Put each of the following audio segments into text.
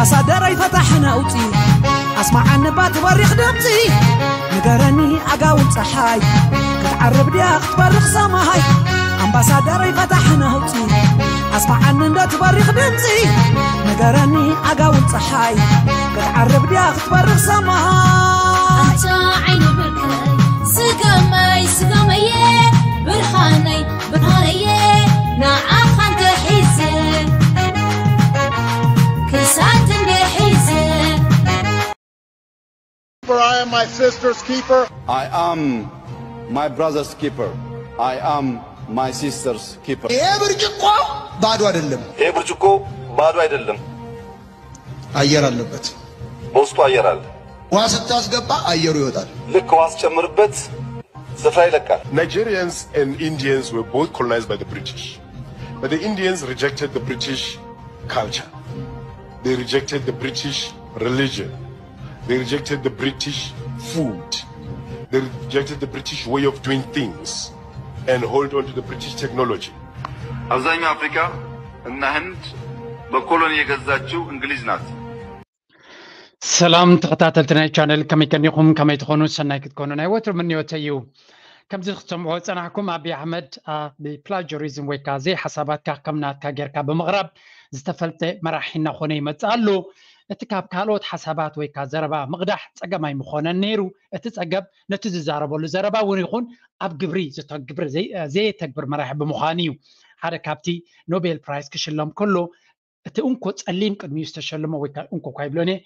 ኣምባሳደረይ ፈታሕ ነውፂ ኣስማዓኒ ባ ትበሪኽ ድምፂ ንገረኒ ኣጋውን ፀሓይ ክትዓርብ ድያ ክትበርኽ ሰማይ ኣምባሳደረይ ፈታሕ ነውፂ ኣስማዓኒ እንደ ትበሪኽ ድምፂ ንገረኒ ኣጋውን ፀሓይ ክትዓርብ ድያ ክትበርኽ ሰማይ ኣታ ዓይኒ ብርቀይ ስገመይ ስገመየ ብርሃነይ ብርሃነየ ንዓኻ እንተሒዘ ክሳት እንድሒዘ For I am my sister's keeper. I am my brother's keeper. I am my sister's keeper. ይሄ ብርጭቆ ባዶ አይደለም፣ ይሄ ብርጭቆ ባዶ አይደለም፣ አየር አለበት። በውስጡ አየር አለ። ውሃ ስታስገባ አየሩ ይወጣል። ልክ ውሃ ስጨምርበት ስፍራ ይለቃል። Nigerians and Indians were both colonized by the British, but the Indians rejected the British culture. They rejected the British religion. They rejected the British food. They rejected the British way of doing things and hold on to the British technology. አብዛኛው አፍሪካ እና ህንድ በኮሎኒ የገዛችው እንግሊዝ ናት። ሰላም ተኸታተልቲ ናይ ቻነል፣ ከመይ ቀኒኹም? ከመይ ትኾኑ? ሰናይ ክትኮኑ ናይ ወትሩ ምንዮተይ እዩ። ከምዚ ክትሰምዑ ዝጸናሕኩም፣ ኣብይ ኣሕመድ ብፕላጀሪዝም ወይ ከዓ ዘይሓሳባትካ ከም ናትካ ጌርካ ብምቕራብ ዝተፈልጠ መራሒ እናኾነ ይመጽእ ኣሎ። እቲ ካብ ካልኦት ሓሳባት ወይ ከዓ ዘረባ ምቕዳሕ ጸገም ኣይምኾነን ነይሩ። እቲ ጸገም ነቲ ዝዛረበሉ ዘረባ እውን ይኹን ኣብ ግብሪ ዘየተግብር መራሒ ብምዃኑ እዩ። ሓደ ካብቲ ኖቤል ፕራይስ ክሽለም ከሎ እቲ እንኮ ጸሊም ቅድሚኡ ዝተሸለሞ ወይ ከዓ እንኮ እኳ ይብሎን እየ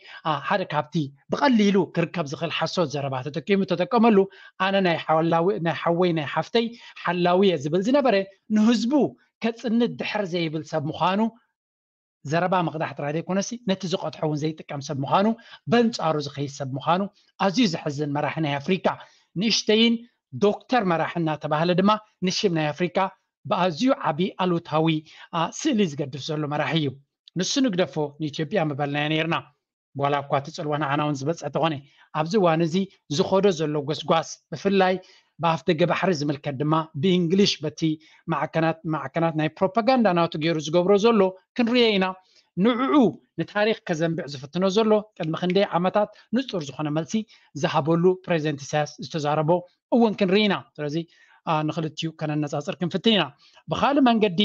ሓደ ካብቲ ብቐሊሉ ክርከብ ዝኽእል ሓሶት ዘረባ ተጠቂሙ ተጠቀመሉ። ኣነ ናይ ሓላዊ ናይ ሓወይ ናይ ሓፍተይ ሓላዊ እየ ዝብል ዝነበረ ንህዝቡ ከጽንት ድሕር ዘይብል ሰብ ምዃኑ ዘረባ ምቕዳሕ ጥራይ ዘይኮነሲ ነቲ ዝቐድሖ እውን ዘይጥቀም ሰብ ምዃኑ በንጻሩ ዝኸይድ ሰብ ምዃኑ ኣዝዩ ዘሕዝን መራሒ ናይ ኣፍሪካ ንእሽተይን ዶክተር መራሒ እናተባህለ ድማ ንሽም ናይ ኣፍሪካ ብኣዝዩ ዓቢ ኣሉታዊ ስእሊ ዝገድፍ ዘሎ መራሒ እዩ። ንሱ ንግደፎ ንኢትዮጵያ ምበልናዮ ነይርና። ዋላ እኳ እቲ ጽልዋ ንዓና እውን ዝበጽሐ ተኾነ ኣብዚ እዋን እዚ ዝኸዶ ዘሎ ጎስጓስ ብፍላይ ብኣፍ ደገ ባሕሪ ዝምልከት ድማ ብእንግሊሽ በቲ ማዕከናት ማዕከናት ናይ ፕሮፓጋንዳ ናቱ ገይሩ ዝገብሮ ዘሎ ክንርዮ ኢና። ንዕኡ ንታሪኽ ከዘንብዕ ዝፍትኖ ዘሎ ቅድሚ ክንደይ ዓመታት ንጹር ዝኾነ መልሲ ዝሃበሉ ፕሬዚደንት ኢሳያስ ዝተዛረቦ እውን ክንርኢ ኢና። ስለዚ ንክልቲኡ ከነነጻጽር ክንፍትን ኢና። ብኻልእ መንገዲ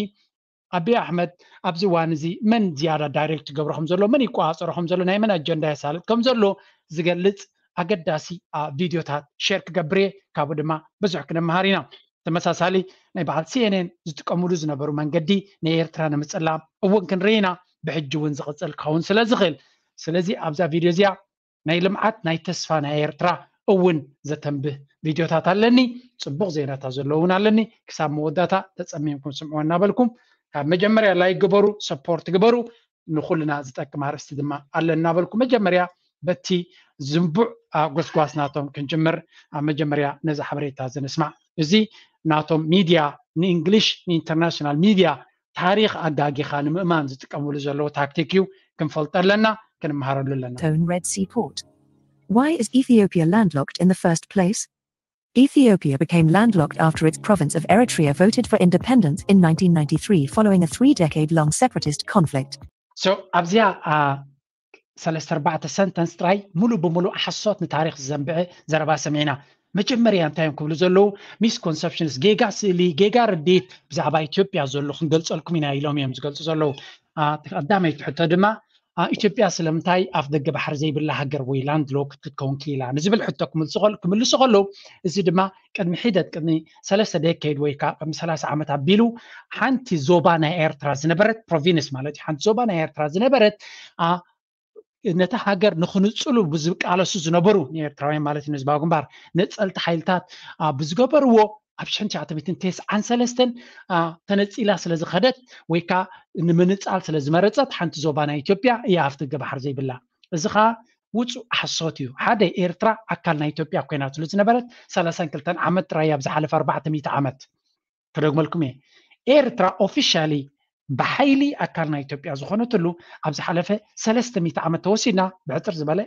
ኣቢ ኣሕመድ ኣብዚ እዋን እዚ መን ዝያዳ ዳይሬክት ይገብሮ ከም ዘሎ መን ይቆፃፀሮ ከም ዘሎ ናይ መን ኣጀንዳ የሳልጥ ከም ዘሎ ዝገልፅ ኣገዳሲ ቪድዮታት ሸር ክገብር እየ። ካብኡ ድማ ብዙሕ ክንመሃር ኢና። ተመሳሳሊ ናይ በዓል ሲኤንኤን ዝጥቀምሉ ዝነበሩ መንገዲ ናይ ኤርትራ ንምፅላም እውን ክንርኢ ኢና። ብሕጂ እውን ዝቕፅል ክኸውን ስለ ዝኽእል ስለዚ ኣብዛ ቪድዮ እዚኣ ናይ ልምዓት ናይ ተስፋ ናይ ኤርትራ እውን ዘተንብህ ቪድዮታት ኣለኒ። ፅቡቕ ዜናታት ዘለዎ እውን ኣለኒ። ክሳብ መወዳእታ ተፀሚምኩም ስምዑ እናበልኩም ካብ መጀመርያ ላይክ ግበሩ፣ ሰፖርት ግበሩ። ንኹልና ዝጠቅም ኣርእስቲ ድማ ኣለ እናበልኩ መጀመርያ በቲ ዝንቡዕ ጎስጓስ ናቶም ክንጅምር ኣብ መጀመርያ ነዚ ሓበሬታ እዚ ንስማዕ። እዚ ናቶም ሚድያ ንእንግሊሽ ንኢንተርናሽናል ሚድያ ታሪኽ ኣጋጊኻ ንምእማን ዝጥቀምሉ ዘለዉ ታክቲክ እዩ። ክንፈልጦ ኣለና፣ ክንመሃረሉ ኣለና። Tone Red Sea Port. Why is Ethiopia landlocked in the first place? Ethiopia became landlocked after its province of Eritrea voted for independence in nineteen ninety-three following a three-decade-long separatist conflict. So ኣብዚኣ ሰለስተ ኣርባዕተ ሰንተንስ ጥራይ ሙሉእ ብሙሉእ ሓሶት ንታሪኽ ዝዘንብዐ ዘረባ ሰሚዕና። መጀመርያ እንታይ እዮም ክብሉ ዘለዉ? ሚስኮንሰፕሽንስ፣ ጌጋ ስእሊ፣ ጌጋ ርድኢት ብዛዕባ ኢትዮጵያ ዘሎ ክንገልጸልኩም ኢና ኢሎም እዮም ዝገልጹ ዘለዉ። ቀዳመይቲ ሕቶ ድማ ኢትዮጵያ ስለምንታይ ኣፍ ደገ ባሕሪ ዘይብላ ሃገር ወይ ላንድ ሎክ ክትከውን ክኢላ ንዝብል ሕቶ ክምልሱ ከለዉ፣ እዚ ድማ ቅድሚ ሒደት ቅድሚ ሰለስተ ደኬድ ወይ ከዓ ቅድሚ ሰላሳ ዓመት ኣቢሉ ሓንቲ ዞባ ናይ ኤርትራ ዝነበረት ፕሮቪንስ ማለት እዩ፣ ሓንቲ ዞባ ናይ ኤርትራ ዝነበረት ነታ ሃገር ንኽንጽሉ ብዝቃለሱ ዝነበሩ ንኤርትራውያን ማለት እዩ ንህዝባዊ ግንባር ነጸልቲ ሓይልታት ብዝገበርዎ ኣብ ሽሕን ትሽዓተ ሚእትን ተስዓን ሰለስተን ተነጺላ ስለ ዝኸደት ወይ ከዓ ንምንጻል ስለ ዝመረጸት ሓንቲ ዞባ ናይ ኢትዮጵያ እያ ኣብቲ ገባሕር ዘይብላ። እዚ ከዓ ውጹእ ሓሶት እዩ። ሓደ ኤርትራ ኣካል ናይ ኢትዮጵያ ኮይና ስለ ዝነበረት ሰላሳን ክልተን ዓመት ጥራይ ኣብ ዝሓለፈ ኣርባዕተ ሚእቲ ዓመት። ክደግመልኩም እየ። ኤርትራ ኦፊሻሊ ብሓይሊ ኣካል ናይ ኢትዮጵያ ዝኾነትሉ ኣብ ዝሓለፈ ሰለስተ ሚእቲ ዓመት ተወሲድና ብሕጽር ዝበለ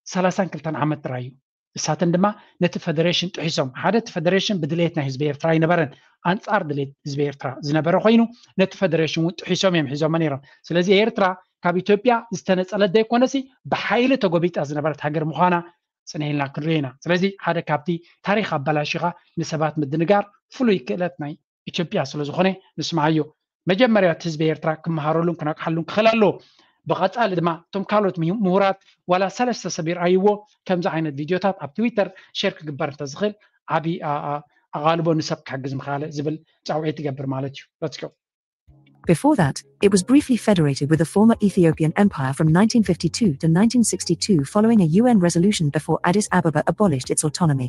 ሰላሳን ክልተን ዓመት ጥራይ እዩ። እሳተን ድማ ነቲ ፈደሬሽን ጥሒሶም። ሓደ እቲ ፈደሬሽን ብድሌት ናይ ህዝቢ ኤርትራ ኣይነበረን፣ ኣንጻር ድሌት ህዝቢ ኤርትራ ዝነበረ ኮይኑ ነቲ ፈደሬሽን እውን ጥሒሶም እዮም ሒዞሞ ነይሮም። ስለዚ ኤርትራ ካብ ኢትዮጵያ ዝተነፀለት ዘይኮነሲ ብሓይሊ ተጎቢጣ ዝነበረት ሃገር ምዃና ፅነ ኢልና ክንሪኦ ኢና። ስለዚ ሓደ ካብቲ ታሪክ ኣበላሺኻ ንሰባት ምድንጋር ፍሉይ ክእለት ናይ ኢትዮጵያ ስለዝኾነ ንስምዓዮ። መጀመርያ እቲ ህዝቢ ኤርትራ ክመሃረሉን ክነቅሓሉን ክኽእል ኣለዎ። ብቐጻሊ ድማ እቶም ካልኦት ምሁራት ዋላ ሰለስተ ሰብ ይርኣይዎ ከምዚ ዓይነት ቪድዮታት ኣብ ትዊተር ሸር ክግበር እንተዝኽእል ዓብዪ ኣቓልቦ ንሰብ ክሕግዝ ምኽኣለ ዝብል ጻውዒት ትገብር ማለት እዩ። Let's go. Before that, it was briefly federated with the former Ethiopian Empire from nineteen fifty-two to nineteen sixty-two following a U N resolution before Addis Ababa abolished its autonomy.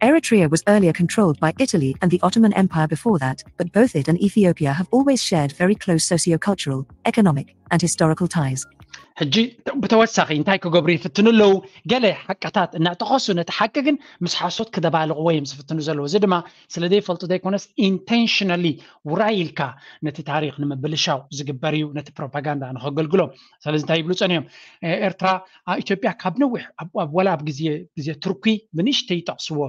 Eritrea was earlier controlled by Italy and the Ottoman Empire before that, but both it and Ethiopia have always shared very close socio-cultural, economic, and historical ties. ሕጂ ብተወሳኺ እንታይ ክገብሩ ይፍትኑ ኣለዉ? ገለ ሓቅታት እናጠቐሱ ነቲ ሓቂ ግን ምስ ሓሶት ክደባልቕዎ እዮም ዝፍትኑ ዘለዉ። እዚ ድማ ስለ ዘይፈልጡ ዘይኮነስ intentionally ውራይ ኢልካ ነቲ ታሪክ ንምብልሻው ዝግበር እዩ፣ ነቲ ፕሮፓጋንዳ ንኸገልግሎም። ስለዚ እንታይ ይብሉ ጸኒዮም? ኤርትራ ኢትዮጵያ ካብ ነዊሕ ወላ ኣብ ግዜ ግዜ ቱርኪ ብንእሽተይ ይጠቕስዎ።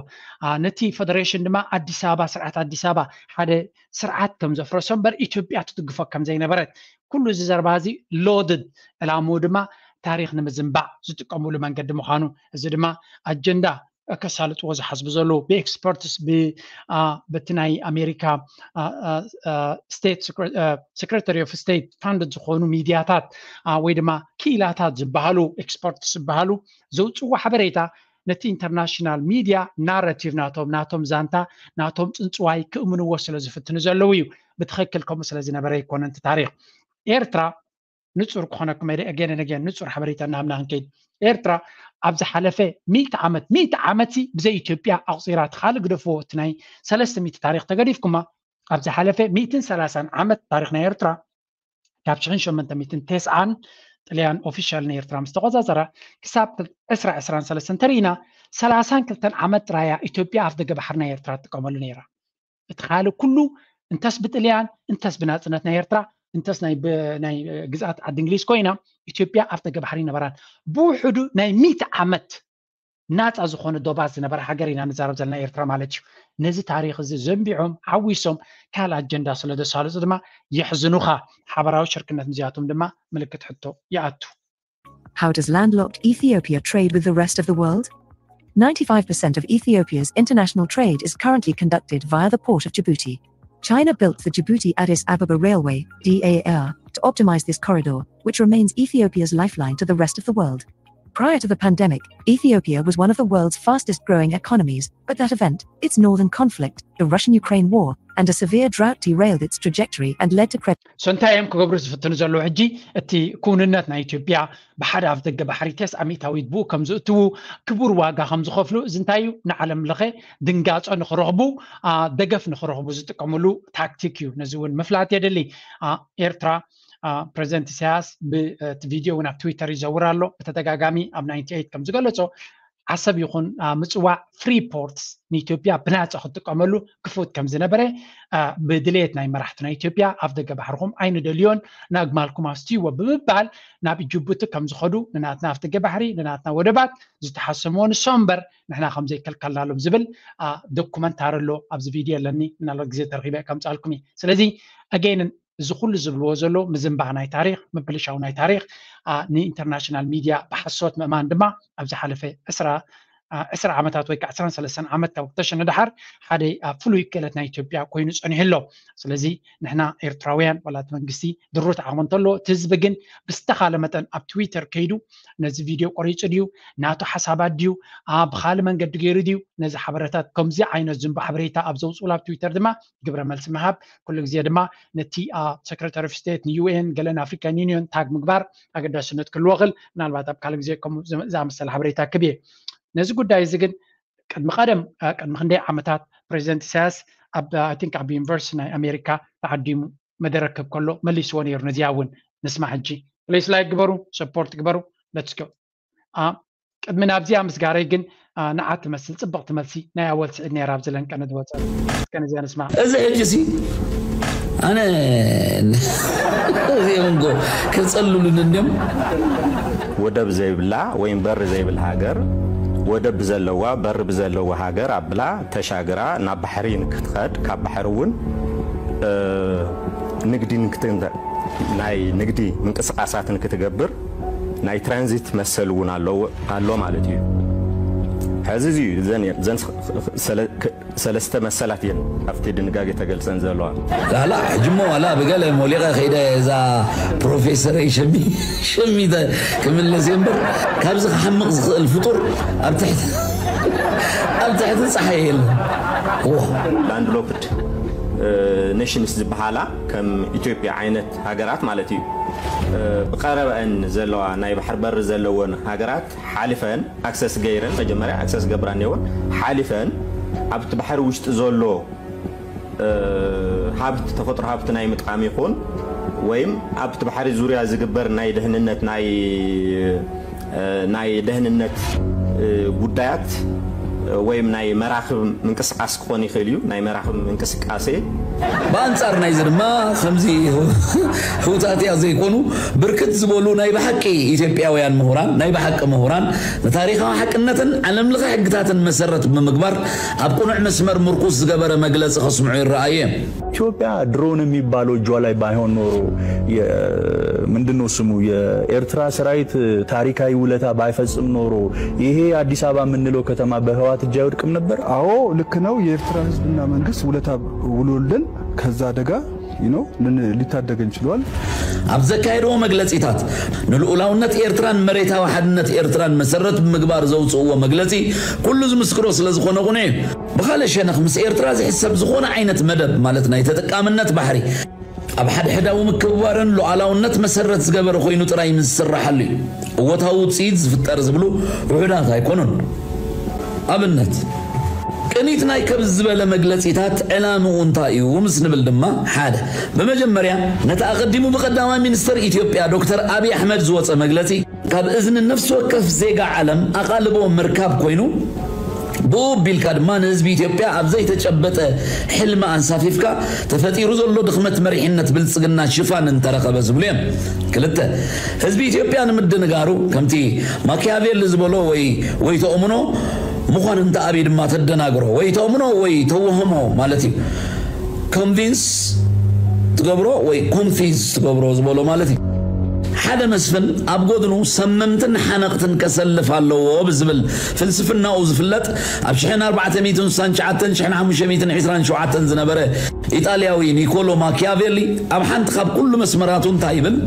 ነቲ ፈደሬሽን ድማ ኣዲስ ኣበባ ስርዓት ኣዲስ ኣበባ ሓደ ስርዓት ከም ዘፍረሶ እምበር ኢትዮጵያ ትድግፎ ከም ዘይነበረት ኩሉ እዚ ዘረባ እዚ ሎድድ ዕላምኡ ድማ ታሪክ ንምዝንባዕ ዝጥቀምሉ መንገዲ ምዃኑ፣ እዚ ድማ ኣጀንዳ ከሳልጥዎ ዝሓስቡ ዘለዉ ብኤክስፐርትስ በቲ ናይ ኣሜሪካ ስቴት ሴክሬታሪ ኦፍ ስቴት ፋንድ ዝኾኑ ሚድያታት ወይ ድማ ክኢላታት ዝበሃሉ ኤክስፐርትስ ዝበሃሉ ዘውፅዎ ሓበሬታ ነቲ ኢንተርናሽናል ሚድያ ናረቲቭ ናቶም ናቶም ዛንታ ናቶም ፅንፅዋይ ክእምንዎ ስለ ዝፍትኑ ዘለዉ እዩ። ብትኽክል ከምኡ ስለ ዝነበረ ይኮነ እቲ ታሪክ ኤርትራ ንፁር ክኾነኩም ደ ገነ ነገን ንፁር ሓበሬታ እናሃብና ክንከይድ ኤርትራ ኣብ ዝሓለፈ ሚእቲ ዓመት ሚእቲ ዓመት ብዘይ ኢትዮጵያ ኣቑፂራ እቲ ካልእ ግደፍዎ እቲ ናይ ሰለስተ ሚእቲ ታሪክ ተገዲፍኩማ ኣብ ዝሓለፈ ሚእትን ሰላሳን ዓመት ታሪክ ናይ ኤርትራ ካብ ሽሕን ሸሞንተ ሚእትን ተስዓን ጥልያን ኦፊሻል ናይ ኤርትራ ምስ ተቆፃፀራ ክሳብ ዕስራ ዕስራን ሰለስተን ተሪእና ሰላሳን ክልተን ዓመት ጥራያ ኢትዮጵያ ኣፍ ደገ ባሕሪ ናይ ኤርትራ ትጥቀመሉ ነይራ። እቲ ካልእ ኩሉ እንተስ ብጥልያን እንተስ ብናፅነት ናይ ኤርትራ እንተስ ናይ ግዝኣት ዓዲ እንግሊዝ ኮይና ኢትዮጵያ ኣብ ደገ ባሕሪ ነበራን ብውሕዱ ናይ ሚእቲ ዓመት ናፃ ዝኾነ ዶባት ዝነበረ ሃገር ኢና ንዛረብ ዘለና ኤርትራ ማለት እዩ። ነዚ ታሪክ እዚ ዘንቢዖም ሓዊሶም ካልእ ኣጀንዳ ስለ ዘሳልፁ ድማ የሕዝኑኻ። ሓበራዊ ሽርክነት ምስዚኣቶም ድማ ምልክት ሕቶ ይኣቱ። How does landlocked Ethiopia trade with the rest of the world? Ninety-five percent of Ethiopia's international trade is currently conducted via the port of Djibouti. China built the Djibouti Addis Ababa Railway, D A R, to optimize this corridor, which remains Ethiopia's lifeline to the rest of the world. Prior to the pandemic, Ethiopia was one of the world's fastest growing economies, but that event, its northern conflict, the Russian Ukraine war, and a severe drought derailed its trajectory and led to credit. So እንታይ እዮም ክገብሩ ዝፍትኑ ዘለዉ ሕጂ? እቲ ክውንነት ናይ ኢትዮጵያ ብሓደ ኣፍ ደገ ባሕሪ ተስዓ ሚእታዊት ብኡ ከም ዝእትዉ ክቡር ዋጋ ከም ዝኸፍሉ እዚ እንታይ እዩ ንዓለም ለኸ ድንጋፀ ንክረኽቡ ደገፍ ንክረኽቡ ዝጥቀምሉ ታክቲክ እዩ። ነዚ እውን ምፍላጥ የድሊ። ኤርትራ ፕሬዚደንት ኢሳያስ ብቲ ቪድዮ እውን ኣብ ትዊተር ይዘውር ኣሎ ብተደጋጋሚ ኣብ ናይንቲ ኤይት ከም ዝገለፆ ዓሰብ ይኹን ምፅዋዕ ፍሪ ፖርትስ ንኢትዮጵያ ብናፃ ክትጥቀመሉ ክፉት ከም ዝነበረ ብድሌት ናይ መራሕቲ ናይ ኢትዮጵያ ኣፍ ደገ ባሕርኹም ኣይንደልዮን ናግማልኩም ኣስትይዎ ብምባል ናብ ጅቡቲ ከም ዝኸዱ ንናትና ኣፍ ደገ ባሕሪ ንናትና ወደባት ዝተሓሰምዎ ንሶም እምበር ንሕና ከም ዘይከልከልናሎም ዝብል ዶኩመንታሪ ኣሎ ኣብዚ ቪድዮ ኣለኒ ምናልባት ግዜ ተረኺበ ከምፃልኩም እዩ። ስለዚ ኣገይንን እዚ ኩሉ ዝብልዎ ዘሎ ምዝንባዕ ናይ ታሪክ ምብልሻው ናይ ታሪክ ንኢንተርናሽናል ሚድያ ብሓሶት ምእማን ድማ ኣብ ዝሓለፈ ዕስራ ዓመታት ወይ ከዓ ዕስራን ሰለስተን ዓመት ካብ ክተሸነ ድሓር ሓደ ፍሉይ ክእለት ናይ ኢትዮጵያ ኮይኑ ፀኒሑ ኣሎ። ስለዚ ንሕና ኤርትራውያን ዋላ እቲ መንግስቲ ድሩት ዓቕሚ እንተሎ እቲ ህዝቢ ግን ብዝተኻለ መጠን ኣብ ትዊተር ከይዱ ነዚ ቪድዮ ቆሪፁ ድዩ ናቱ ሓሳባት ድዩ ብካልእ መንገዲ ገይሩ ድዩ ነዚ ሓበረታት ከምዚ ዓይነት ዝንቡ ሓበሬታ ኣብ ዘውፅኡሉ ኣብ ትዊተር ድማ ግብረ መልሲ ምሃብ ኩሉ ግዜ ድማ ነቲ ሴክሬታሪ ኦፍ ስቴት ንዩኤን ገለን ኣፍሪካን ዩኒዮን ታግ ምግባር ኣገዳስነት ክልዎ ክእል ምናልባት ኣብ ካልእ ግዜ ከምኡ ዝኣመሰለ ሓበሬታ ክብ እየ። ነዚ ጉዳይ እዚ ግን ቅድሚ ቀደም ቅድሚ ክንደይ ዓመታት ፕሬዚደንት ኢሳያስ ኣብ ቲንክ ኣብ ዩኒቨርሲቲ ናይ ኣሜሪካ ተዓዲሙ መደረ ክብ ከሎ መሊስዎ ነይሩ። ነዚኣ እውን ንስማ ሕጂ ፕሊስ ላይክ ግበሩ ሰፖርት ግበሩ። ለትስ ጎ ቅድሚ ናብዚኣ ምስጋረይ ግን ንዓ ትመስል ፅብቕቲ መልሲ ናይ ኣወል ስዒድ ነይራ ኣብዚ ለንቀነ ዝወፀ እስከ ነዚኣ ንስማ። እዚ ሕጂ ሲ ኣነ እዚኦም እንጎ ክፀልሉኒ እንዲም ወደብ ዘይብላ ወይም በሪ ዘይብላ ሃገር ወደብ ብዘለዋ በሪ ብዘለዋ ሃገር ኣብላ ተሻግራ ናብ ባሕሪ ንክትኸድ ካብ ባሕሪ እውን ንግዲ ንክትንተ ናይ ንግዲ ምንቅስቃሳትን ክትገብር ናይ ትራንዚት መሰል እውን ኣለዎ ኣሎ ማለት እዩ። ሕዚ እዚ እዩ ዘን ዘን ሰለስተ መሰላት እየን ኣብቲ ድንጋጌ ተገልጸን ዘለዋ። ላላ ሕጂ እሞ ዋላ ብገለ ሞሊቐ ከይደ እዛ ፕሮፌሰር ሸሚ ሸሚ ክምለስ እየ እምበር ካብዚ ክሓምቕ ዝኽእል ፍጡር ኣብ ትሕቲ ኣብ ትሕቲ ጸሓይ የለን። ላንድሎክድ ኔሽንስ ዝበሃላ ከም ኢትዮጵያ ዓይነት ሃገራት ማለት እዩ። ብቀረበአን ዘለዋ ናይ ባሕር በሪ ዘለወን ሃገራት ሓሊፈን ኣክሰስ ገይረን መጀመርያ ኣክሰስ ገብራ እኒአወን ሓሊፈን ኣብቲ ባሕሪ ውሽጢ ዘሎ ሃብቲ ተፈጥሮ ሃብቲ ናይ ምጥቃም ይኹን ወይም ኣብቲ ባሕሪ ዙርያ ዝግበር ናይ ደህንነት ናይ ናይ ደህንነት ጉዳያት ወይም ናይ መራክብ ምንቅስቃስ ክኾን ይኽእል እዩ። ናይ መራክብ ምንቅስቃሴ ብኣንጻር ናይዚ ድማ ከምዚ ህውታትያ ዘይኮኑ ብርክት ዝበሉ ናይ ብሓቂ ኢትዮጵያውያን ምሁራን ናይ ብሓቂ ምሁራን ንታሪኻዊ ሓቅነትን ዓለምለኸ ሕግታትን መሰረት ብምግባር ኣብ ቅኑዕ መስመር ምርኩስ ዝገበረ መግለፂ ከስምዑ ይረኣዩ እዮም። ኢትዮጵያ ድሮን የሚባለው እጇ ላይ ባይሆን ኖሮ ምንድነው ስሙ የኤርትራ ሰራዊት ታሪካዊ ውለታ ባይፈጽም ኖሮ ይሄ አዲስ አበባ የምንለው ከተማ በህወሓት እጅ አይወድቅም ነበር። አዎ ልክ ነው። የኤርትራ ህዝብና መንግስት ውለታ ውሎልን ከዛ አደጋ ነው ሊታደገን ችሏል። ኣብ ዘካየድዎ መግለፂታት ንልኡላውነት ኤርትራን መሬታዊ ሓድነት ኤርትራን መሰረት ብምግባር ዘውፅእዎ መግለፂ ኩሉ ዝምስክሮ ስለ ዝኾነ ቁነ ብኻልእ ሸነኽ ምስ ኤርትራ ዝሕሰብ ዝኾነ ዓይነት መደብ ማለት ናይ ተጠቃምነት ባሕሪ ኣብ ሓድሕዳዊ ምክብባርን ሉዓላውነት መሰረት ዝገበረ ኮይኑ ጥራይ ምስ ዝስራሓሉ እዩ እወታዊ ውፅኢት ዝፍጠር ዝብሉ ውሑዳት ኣይኮኑን። ኣብነት ቅኒት ናይ ከብዚ ዝበለ መግለፂታት ዕላምኡ እንታይ እዩ ምስ ንብል ድማ ሓደ ብመጀመርያ ነቲ ኣቐዲሙ ብቀዳማይ ሚኒስትር ኢትዮጵያ ዶክተር ኣብይ ኣሕመድ ዝወፀ መግለፂ ካብ እዝኒ ነፍሲ ወከፍ ዜጋ ዓለም ኣቓልቦ ምርካብ ኮይኑ ብኡ ኣቢልካ ድማ ንህዝቢ ኢትዮጵያ ኣብ ዘይተጨበጠ ሕልሚ ኣንሳፊፍካ ተፈጢሩ ዘሎ ድኽመት መሪሕነት ብልፅግና ሽፋን እንተረኸበ ዝብሉ እዮም። ክልተ ህዝቢ ኢትዮጵያ ንምድንጋሩ ከምቲ ማኪያቬሊ ዝበሎ ወይ ወይ ተእምኖ ምዃን እንተ ኣብይ ድማ ተደናግሮ ወይ ተእምኖ ወይ ተወህሞ ማለት እዩ። ኮንቪንስ ትገብሮ ወይ ኮንፊንስ ትገብሮ ዝበሎ ማለት እዩ። ሓደ መስፍን ኣብ ጎድኑ ሰመምትን ሓነቕትን ከሰልፍ ኣለዎ ብዝብል ፍልስፍናኡ ዝፍለጥ ኣብ ሽሕን ኣርባዕተ ሚእትን ስሳን ትሽዓተን ሽሕን ሓሙሽተ ሚእትን ዕስራን ሸውዓተን ዝነበረ ኢጣልያዊ ኒኮሎ ማኪያቬሊ ኣብ ሓንቲ ካብ ኩሉ መስመራቱ እንታይ ይብል?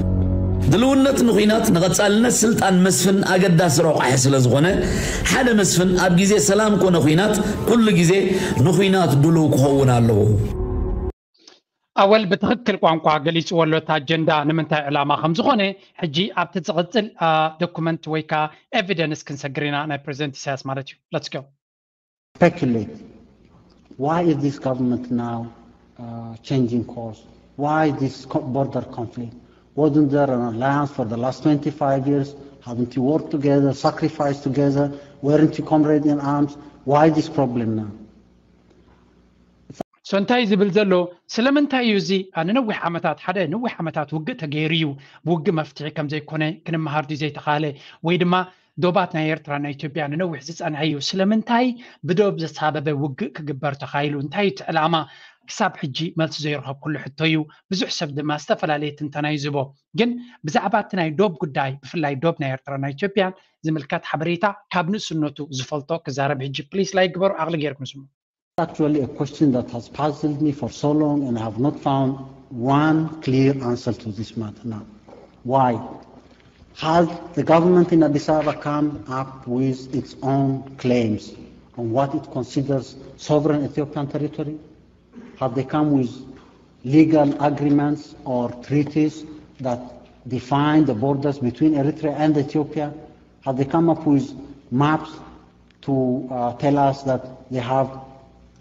ድልውነት ንኹናት ንቐጻልነት ስልጣን መስፍን ኣገዳሲ ረቋሒ ስለ ዝኾነ ሓደ መስፍን ኣብ ግዜ ሰላም ኮነ ኹናት ኩሉ ግዜ ንኹናት ድሉው ክኸውን ኣለዎ። ኣወል ብትኽክል ቋንቋ ገሊፅዎ ኣሎ እቲ ኣጀንዳ ንምንታይ ዕላማ ከም ዝኾነ። ሕጂ ኣብቲ ዝቕፅል ዶኩመንት ወይ ከዓ ኤቪደንስ ክንሰግር ኢና ናይ ፕሬዚደንት ኢሳያስ ማለት እዩ። Let's go. Speculate. Why is this government now uh, changing course? Why this co- border conflict? Wasn't there an alliance for the last twenty-five years? Haven't you worked together, sacrificed together? Weren't you comrades in arms? Why this problem now? So እንታይ ዝብል ዘሎ ስለምንታይ እዩ እዚ ንነዊሕ ዓመታት ሓደ ነዊሕ ዓመታት ውግእ ተገይሩ እዩ። ብውግእ መፍትሒ ከም ዘይኮነ ክንመሃር ድዩ ዘይተኻለ ወይ ድማ ዶባት ናይ ኤርትራ ናይ ኢትዮጵያ ንነዊሕ ዝጸንሐ እዩ። ስለምንታይ ብዶብ ዘሳበበ ውግእ ክግበር ተኻይሉ? እንታይ እቲ ዕላማ? ክሳብ ሕጂ መልሲ ዘይረኸብኩሉ ሕቶ እዩ። ብዙሕ ሰብ ድማ ዝተፈላለየ ትንተና እዩ ዝቦ። ግን ብዛዕባ እቲ ናይ ዶብ ጉዳይ ብፍላይ ዶብ ናይ ኤርትራ ናይ ኢትዮጵያን ዝምልከት ሓበሬታ ካብ ንእስነቱ ዝፈልጦ ክዛረብ። ሕጂ ፕሊስ ላይክ ግበሩ፣ ዓቕሊ ጌርኩም ስሙ። Actually, a question that has puzzled me for so long, and I have not found one clear answer to this matter now. Why? Has the government in Addis Ababa come up with its own claims on what it considers sovereign Ethiopian territory? Have they come with legal agreements or treaties that define the borders between Eritrea and Ethiopia? Have they come up with maps to uh, tell us that they have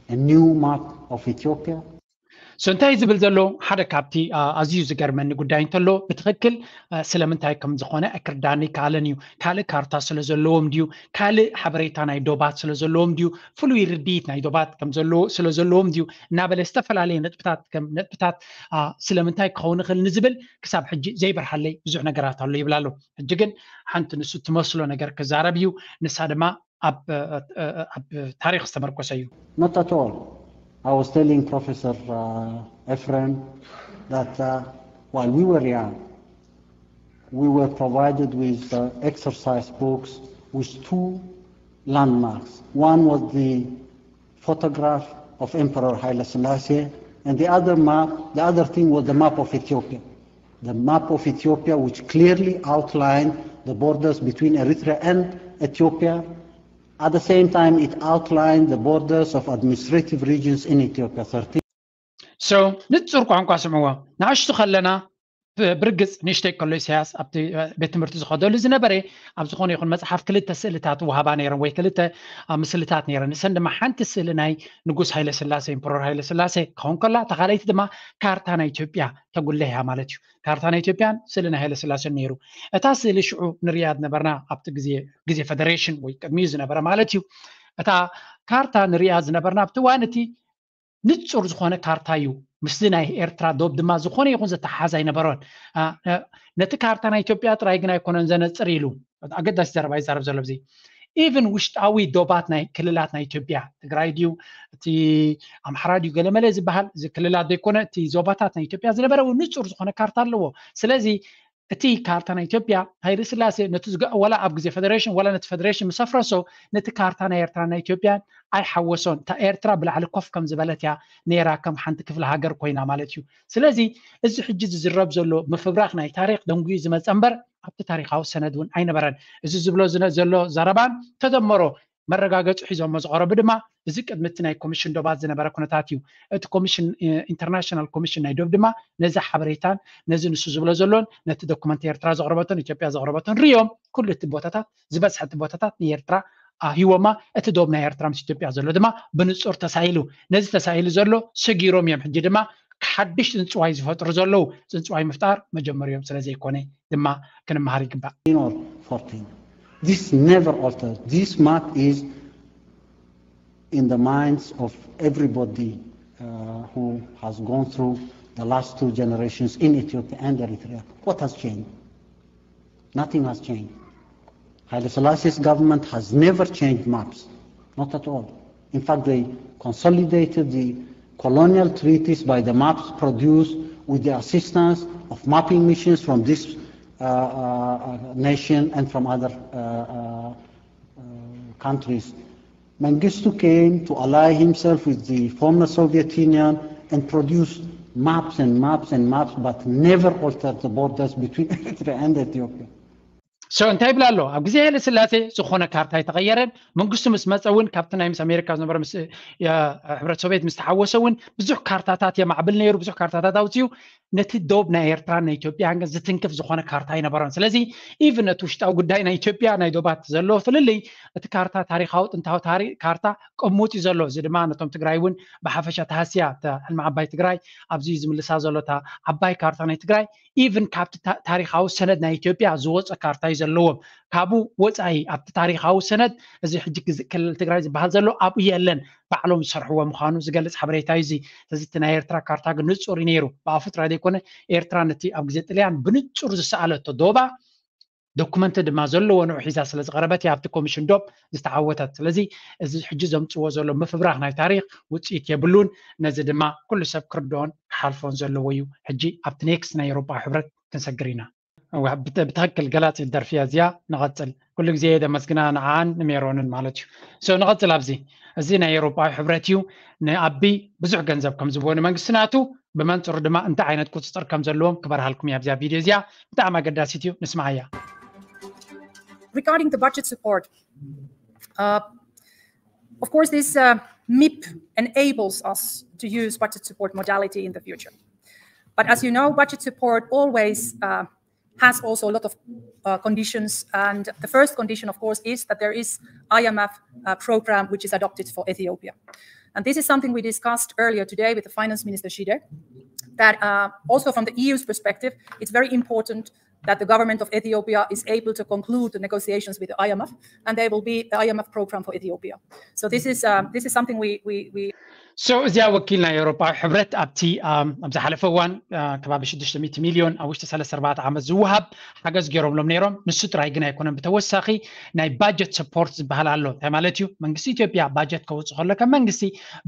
a new map of Ethiopia? So እንታይ ዝብል ዘሎ ሓደ ካብቲ ኣዝዩ ዝገርመኒ ጉዳይ እንተሎ ብትኽክል ስለምንታይ ከም ዝኾነ ኣይክርዳኒ ከኣለን እዩ። ካልእ ካርታ ስለ ዘለዎም ድዩ? ካልእ ሓበሬታ ናይ ዶባት ስለ ዘለዎም ድዩ? ፍሉይ ርድኢት ናይ ዶባት ከም ዘለዎ ስለ ዘለዎም ድዩ? እናበለ ዝተፈላለየ ነጥብታት ከም ነጥብታት ስለምንታይ ክኸውን ይኽእል ንዝብል ክሳብ ሕጂ ዘይበርሃለይ ብዙሕ ነገራት ኣሎ ይብል ኣሎ። ሕጂ ግን ሓንቲ ንሱ ትመስሎ ነገር ክዛረብ እዩ። ንሳ ድማ ኣብ ኣብ ታሪኽ ዝተመርኮሰ እዩ። Not at all. I was telling Professor uh, Ephraim that uh, While we were young, we were provided with uh, exercise books with two landmarks. One was the photograph of Emperor Haile Selassie, and the other map, the other thing was the map of Ethiopia. The map of Ethiopia, which clearly outlined the borders between Eritrea and Ethiopia. At the same time, it outlined the borders of administrative regions in Ethiopia, thirteen. So ንጹር ቋንቋ ስምዕዎ። ንኣሽቱ ከለና ብርግጽ ንእሽተይ ከሎ ኢሳያስ ኣብቲ ቤት ትምህርቲ ዝኸደሉ ዝነበረ ኣብ ዝኾነ ይኹን መጽሓፍ ክልተ ስእልታት ውሃባ ነይረን ወይ ክልተ ምስልታት ነይረን። ንሰን ድማ ሓንቲ ስእሊ ናይ ንጉስ ሃይለ ስላሴ፣ ኢምፐረር ሃይለ ስላሴ ክኸውን ከላ፣ እታ ካልኣይቲ ድማ ካርታ ናይ ኢትዮጵያ ተጉልህ እያ ማለት እዩ። ካርታ ናይ ኢትዮጵያን ስእሊ ናይ ሃይለ ስላሴን ነይሩ። እታ ስእሊ ሽዑ ንሪኣ ዝነበርና ኣብቲ ግዜ ግዜ ፈደሬሽን ወይ ቅድሚኡ ዝነበረ ማለት እዩ። እታ ካርታ ንሪኣ ዝነበርና ኣብቲ እዋን እቲ ንጹር ዝኾነ ካርታ እዩ። ምስዚ ናይ ኤርትራ ዶብ ድማ ዝኾነ ይኹን ዘተሓሓዝ ኣይነበሮን። ነቲ ካርታ ናይ ኢትዮጵያ ጥራይ ግን ኣይኮነን ዘነጽር ኢሉ ኣገዳሲ ዘረባ ይዛረብ ዘሎ። እዚ ኢቭን ውሽጣዊ ዶባት ናይ ክልላት ናይ ኢትዮጵያ ትግራይ ድዩ እቲ ኣምሓራ ድዩ ገለመለ ዝበሃል እዚ ክልላት ዘይኮነ እቲ ዞባታት ናይ ኢትዮጵያ ዝነበረ እውን ንጹር ዝኾነ ካርታ ኣለዎ። ስለዚ እቲ ካርታ ናይ ኢትዮጵያ ሃይለ ስላሴ ነቲ ዝገ ወላ ኣብ ግዜ ፈደሬሽን ወላ ነቲ ፈደሬሽን ምስ ኣፍረሶ ነቲ ካርታ ናይ ኤርትራ ናይ ኢትዮጵያን ኣይሓወሶን። እታ ኤርትራ ብላዕሊ ኮፍ ከም ዝበለት እያ ነይራ ከም ሓንቲ ክፍለ ሃገር ኮይና ማለት እዩ። ስለዚ እዚ ሕጂ ዝዝረብ ዘሎ ምፍብራኽ ናይ ታሪክ ደንጉዩ ዝመጸ እምበር ኣብቲ ታሪካዊ ሰነድ እውን ኣይነበረን። እዚ ዝብሎ ዝነ- ዘሎ ዘረባን ተደመሮ መረጋገጺ ሒዞሞ ዝቐረቡ ድማ እዚ ቅድሚ እቲ ናይ ኮሚሽን ዶባት ዝነበረ ኩነታት እዩ። እቲ ኮሚሽን ኢንተርናሽናል ኮሚሽን ናይ ዶብ ድማ ነዚ ሓበሬታን ነዚ ንሱ ዝብሎ ዘሎን ነቲ ዶኩመንት ኤርትራ ዘቕረበቶን ኢትዮጵያ ዘቕረበቶን ርዮም ኩሉ እቲ ቦታታት ዝበዝሐ እቲ ቦታታት ንኤርትራ ኣሂቦማ። እቲ ዶብ ናይ ኤርትራ ምስ ኢትዮጵያ ዘሎ ድማ ብንጹር ተሳኢሉ። ነዚ ተሳኢሉ ዘሎ ሰጊሮም እዮም። ሕጂ ድማ ሓድሽ ጽንጽዋይ ዝፈጥሩ ዘለዉ። ጽንጽዋይ ምፍጣር መጀመሪኦም ስለ ዘይኮነ ድማ ክንመሃር ይግባእ። Fourteen. This never altered. This map is in the minds of everybody uh, who has gone through the last two generations in Ethiopia and Eritrea. What has changed? Nothing has changed. Haile Selassie's government has never changed maps, not at all. In fact, they consolidated the colonial treaties by the maps produced with the assistance of mapping missions from this uh, uh, nation and from other uh, uh, uh, countries. Mengistu came to ally himself with the former Soviet Union and produced maps and maps and maps, but never altered the borders between Eritrea and Ethiopia. So እንታይ ይብል ኣሎ? ኣብ ግዜ ሃይለ ስላሴ ዝኾነ ካርታ ኣይተቐየረን። መንግስቱ ምስ መፀ እውን ካብቲ ናይ ምስ ኣሜሪካ ዝነበረ ምስ ያ- ሕብረት ሶቪየት ምስ ተሓወሰ እውን ብዙሕ ካርታታት የማዕብል ነይሩ። ብዙሕ ካርታታት ኣውፅዩ ነቲ ዶብ ናይ ኤርትራ ናይ ኢትዮጵያ ግን ዝትንክፍ ዝኾነ ካርታ ኣይነበሮን። ስለዚ ኢቭን እቲ ውሽጣዊ ጉዳይ ናይ ኢትዮጵያ ናይ ዶባት ዘለዎ ፍልልይ እቲ ካርታ ታሪካዊ ጥንታዊ ታሪ ካርታ ቀሙጥ እዩ ዘሎ። እዚ ድማ ነቶም ትግራይ እውን ብሓፈሻ ተሃስያ እታ ሕልሚ ዓባይ ትግራይ ኣብዚ እዩ ዝምልሳ ዘሎ እታ ዓባይ ካርታ ናይ ትግራይ ኢቭን ካብቲ ታ- ታሪካዊ ሰነድ ናይ ኢትዮጵያ ዝወፀ ካርታ እዩ ዘለዎም። ካብኡ ወፃኢ ኣብቲ ታሪካዊ ሰነድ እዚ ሕጂ ግዝ- ክልል ትግራይ ዝበሃል ዘሎ ኣብኡ የለን። ባዕሎም ዝሰርሕዎ ምዃኑ ዝገልፅ ሓበሬታ እዩ እዚ። ስለዚ እቲ ናይ ኤርትራ ካርታ ግን ንፁር እዩ ነይሩ። ብኣፉ ጥራይ ዘይኮነ ኤርትራ ነቲ ኣብ ግዜ ጥልያን ብንፁር ዝሰኣለቶ ዶባ ዶኩመንት ድማ ዘለዎ ንዑ ሒዛ ስለ ዝቐረበት እያ ኣብቲ ኮሚሽን ዶብ ዝተዓወተት። ስለዚ እዚ ሕጂ ዘምፅዎ ዘሎ ምፍብራኽ ናይ ታሪክ ውፅኢት የብሉን። ነዚ ድማ ኩሉ ሰብ ክርድኦን ክሓልፎን ዘለዎ እዩ። ሕጂ ኣብቲ ኔክስት ናይ ኤውሮጳ ሕብረት ክንሰግር ኢና። እዋ፣ ብት- ብትኽክል ገላፂት ደርፊ እያ እዚኣ። ንቐፅል። ኩሉ ግዜ ደመስግና ንዓን ንሜሮንን ማለት እዩ። So ንቐፅል። ኣብዚ እዚ ናይ ኤውሮጳዊ ሕብረት እዩ ንኣቢ ብዙሕ ገንዘብ ከም ዝብዎ ንመንግስቲ ናቱ ብመንፅሩ ድማ እንታይ ዓይነት ቁፅፅር ከም ዘለዎም ክበርሃልኩም እያ ኣብዚኣ ቪድዮ እዚኣ። ብጣዕሚ ኣገዳሲት እዩ፣ ንስምዓያ። Regarding the budget support, uh, of course, this uh, MIP enables us to use budget support modality in the future. But as you know, budget support always uh, has also a lot of uh, conditions. And the first condition, of course, is that there is I M F uh, program which is adopted for Ethiopia. And this is something we discussed earlier today with the finance minister Shide, that uh, also from the E U's perspective, it's very important that the government of Ethiopia is able to conclude the negotiations with the I M F, and there will be the I M F program for Ethiopia. So this is um, this is something we we, we So እዚኣ ወኪል ናይ ኤውሮጳዊ ሕብረት ኣብቲ ኣብ ዝሓለፈ እዋን ከባቢ ሽዱሽተ ሚእቲ ሚልዮን ኣብ ውሽጢ ሰለስተ ኣርባዕተ ዓመት ዝወሃብ ሓገዝ ገይሮምሎም ነይሮም። ንሱ ጥራይ ግን ኣይኮነን፣ ብተወሳኺ ናይ ባጀት ሰፖርት ዝበሃል ኣሎ። እንታይ ማለት እዩ? መንግስቲ ኢትዮጵያ ባጀት ከውፅእ ከሎ ከም መንግስቲ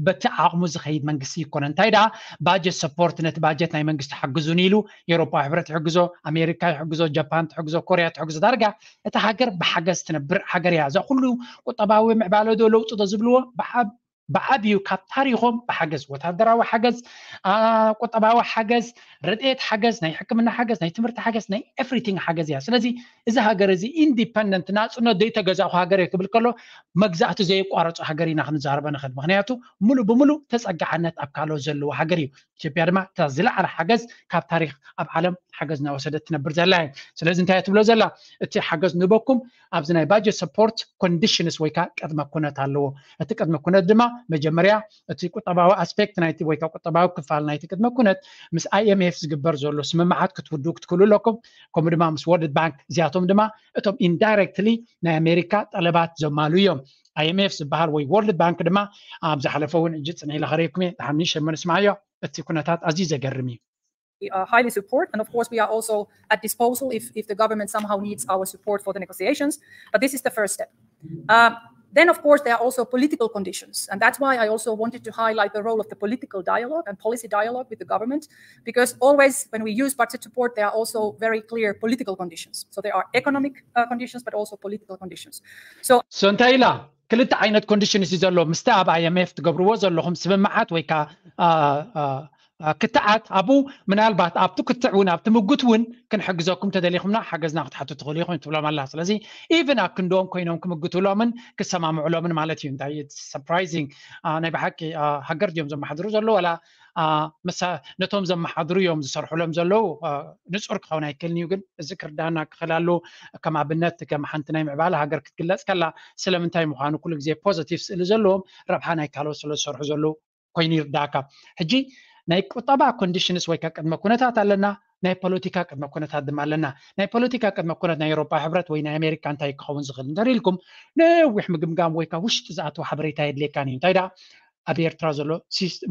በቲ ዓቕሙ ዝኸይድ መንግስቲ ይኮነ። እንታይ ደኣ ባጀት ሰፖርት፣ ነቲ ባጀት ናይ መንግስቲ ሓግዙን ኢሉ ኤውሮጳዊ ሕብረት ይሕግዞ፣ ኣሜሪካ ይሕግዞ፣ ጃፓን ትሕግዞ፣ ኮርያ ትሕግዞ። ዳርጋ እታ ሃገር ብሓገዝ ትነብር ሃገር እያ። እዛ ኩሉ ቁጠባዊ ምዕባለ ዶ ለውጢ ዶ ዝብልዎ ብዓብ ብዓብዩ ካብ ታሪኾም ብሓገዝ፣ ወታደራዊ ሓገዝ፣ ቁጠባዊ ሓገዝ፣ ረድኤት ሓገዝ፣ ናይ ሕክምና ሓገዝ፣ ናይ ትምህርቲ ሓገዝ፣ ናይ ኤቭሪቲንግ ሓገዝ እያ። ስለዚ እዚ ሃገር እዚ ኢንዲፐንደንት ናፅነት ዘይተገዛእኩ ሃገር እየ ክብል ከሎ መግዛእቲ ዘየቋረፁ ሃገር ኢና ክንዛረበ ንኽእል። ምክንያቱ ሙሉ ብሙሉ ተፀጋዕነት ኣብ ካልኦት ዘለዎ ሃገር እዩ። ኢትዮጵያ ድማ እታ ዝለዓለ ሓገዝ ካብ ታሪኽ ኣብ ዓለም ሓገዝ እናወሰደት ትነብር ዘላ እያ። ስለዚ እንታይ እያ ትብሎ ዘላ? እቲ ሓገዝ ንበኩም ኣብዚ ናይ ባጀት ሰፖርት ኮንዲሽንስ ወይ ከዓ ቅድመ ኩነት ኣለዎ። እቲ ቅድመ ኩነት ድማ መጀመርያ እቲ ቁጠባዊ ኣስፔክት ናይቲ ወይ ከዓ ቁጠባዊ ክፋል ናይቲ ቅድመ ኩነት ምስ ኣይኤምኤፍ ዝግበር ዘሎ ስምምዓት ክትውድኡ ክትክእሉ ኣለኩም። ከምኡ ድማ ምስ ወርልድ ባንክ፣ እዚኣቶም ድማ እቶም ኢንዳይሬክትሊ ናይ ኣሜሪካ ጠለባት ዘማሉ እዮም። ኣይኤምኤፍ ዝበሃል ወይ ወርልድ ባንክ ድማ ኣብ ዝሓለፈ እውን እጅ ፅንሕ ኢለ ከረይኩም እየ። ድሓን ንሸመ ንስማዓዮ። እቲ ኩነታት ኣዝዩ ዘገርም እዩ። We uh, highly support, and of course we are also at disposal if, if the government somehow needs our support for the negotiations, but this is the first step. Uh, then of course there are also political conditions, and that's why I also wanted to highlight the role of the political dialogue and policy dialogue with the government, because always when we use budget support there are also very clear political conditions. So there are economic uh, conditions but also political conditions. So so እንታይ ኢላ? ክልተ ዓይነት ኮንዲሽንስ እዩ ዘሎ። ምስቲ ኣብ ኣይኤምኤፍ ትገብርዎ ዘለኹም ስምምዓት ወይ ከዓ ክትዓት ኣብኡ ምናልባት ኣብቲ ክትዕ እውን ኣብቲ ምጉት እውን ክንሕግዘኩም ተደሊኹምና ሓገዝና ክትሓቱ ትኽእሉ ኢኹም ትብሎም ኣላ። ስለዚ ኢቭን ኣብ ክንድኦም ኮይኖም ክምግትሎምን ክሰማምዕሎምን ማለት እዩ። እንታይ ሰርፕራይዚንግ ናይ ብሓቂ ሃገር ድዮም ዘመሓድሩ ዘለዉ ዋላ ነቶም ዘመሓድሩ እዮም ዝሰርሕሎም ዘለዉ ንፁር ክኸውን ኣይክእልን እዩ። ግን እዚ ክርዳና ክኽእል ኣለዎ። ከም ኣብነት ከም ሓንቲ ናይ ምዕባለ ሃገር ክትግለፅ ከላ ስለምንታይ ምዃኑ ኩሉ ግዜ ፖዘቲቭ ስእሊ ዘለዎም ረብሓ ናይ ካልኦት ስለ ዝሰርሑ ዘለዉ ኮይኑ ይርዳእካ። ሕጂ ናይ ቁጠባ ኮንዲሽንስ ወይ ከዓ ቅድመ ኩነታት ኣለና፣ ናይ ፖለቲካ ቅድመ ኩነታት ድማ ኣለና። ናይ ፖለቲካ ቅድመ ኩነት ናይ ኤውሮፓ ሕብረት ወይ ናይ ኣሜሪካ እንታይ ክኸውን ዝኽእል እንተሪኢልኩም ነዊሕ ምግምጋም ወይ ከዓ ውሽጢ ዝኣተወ ሓበሬታ የድልየካን እዩ። እንታይ ደኣ ኣብ ኤርትራ ዘሎ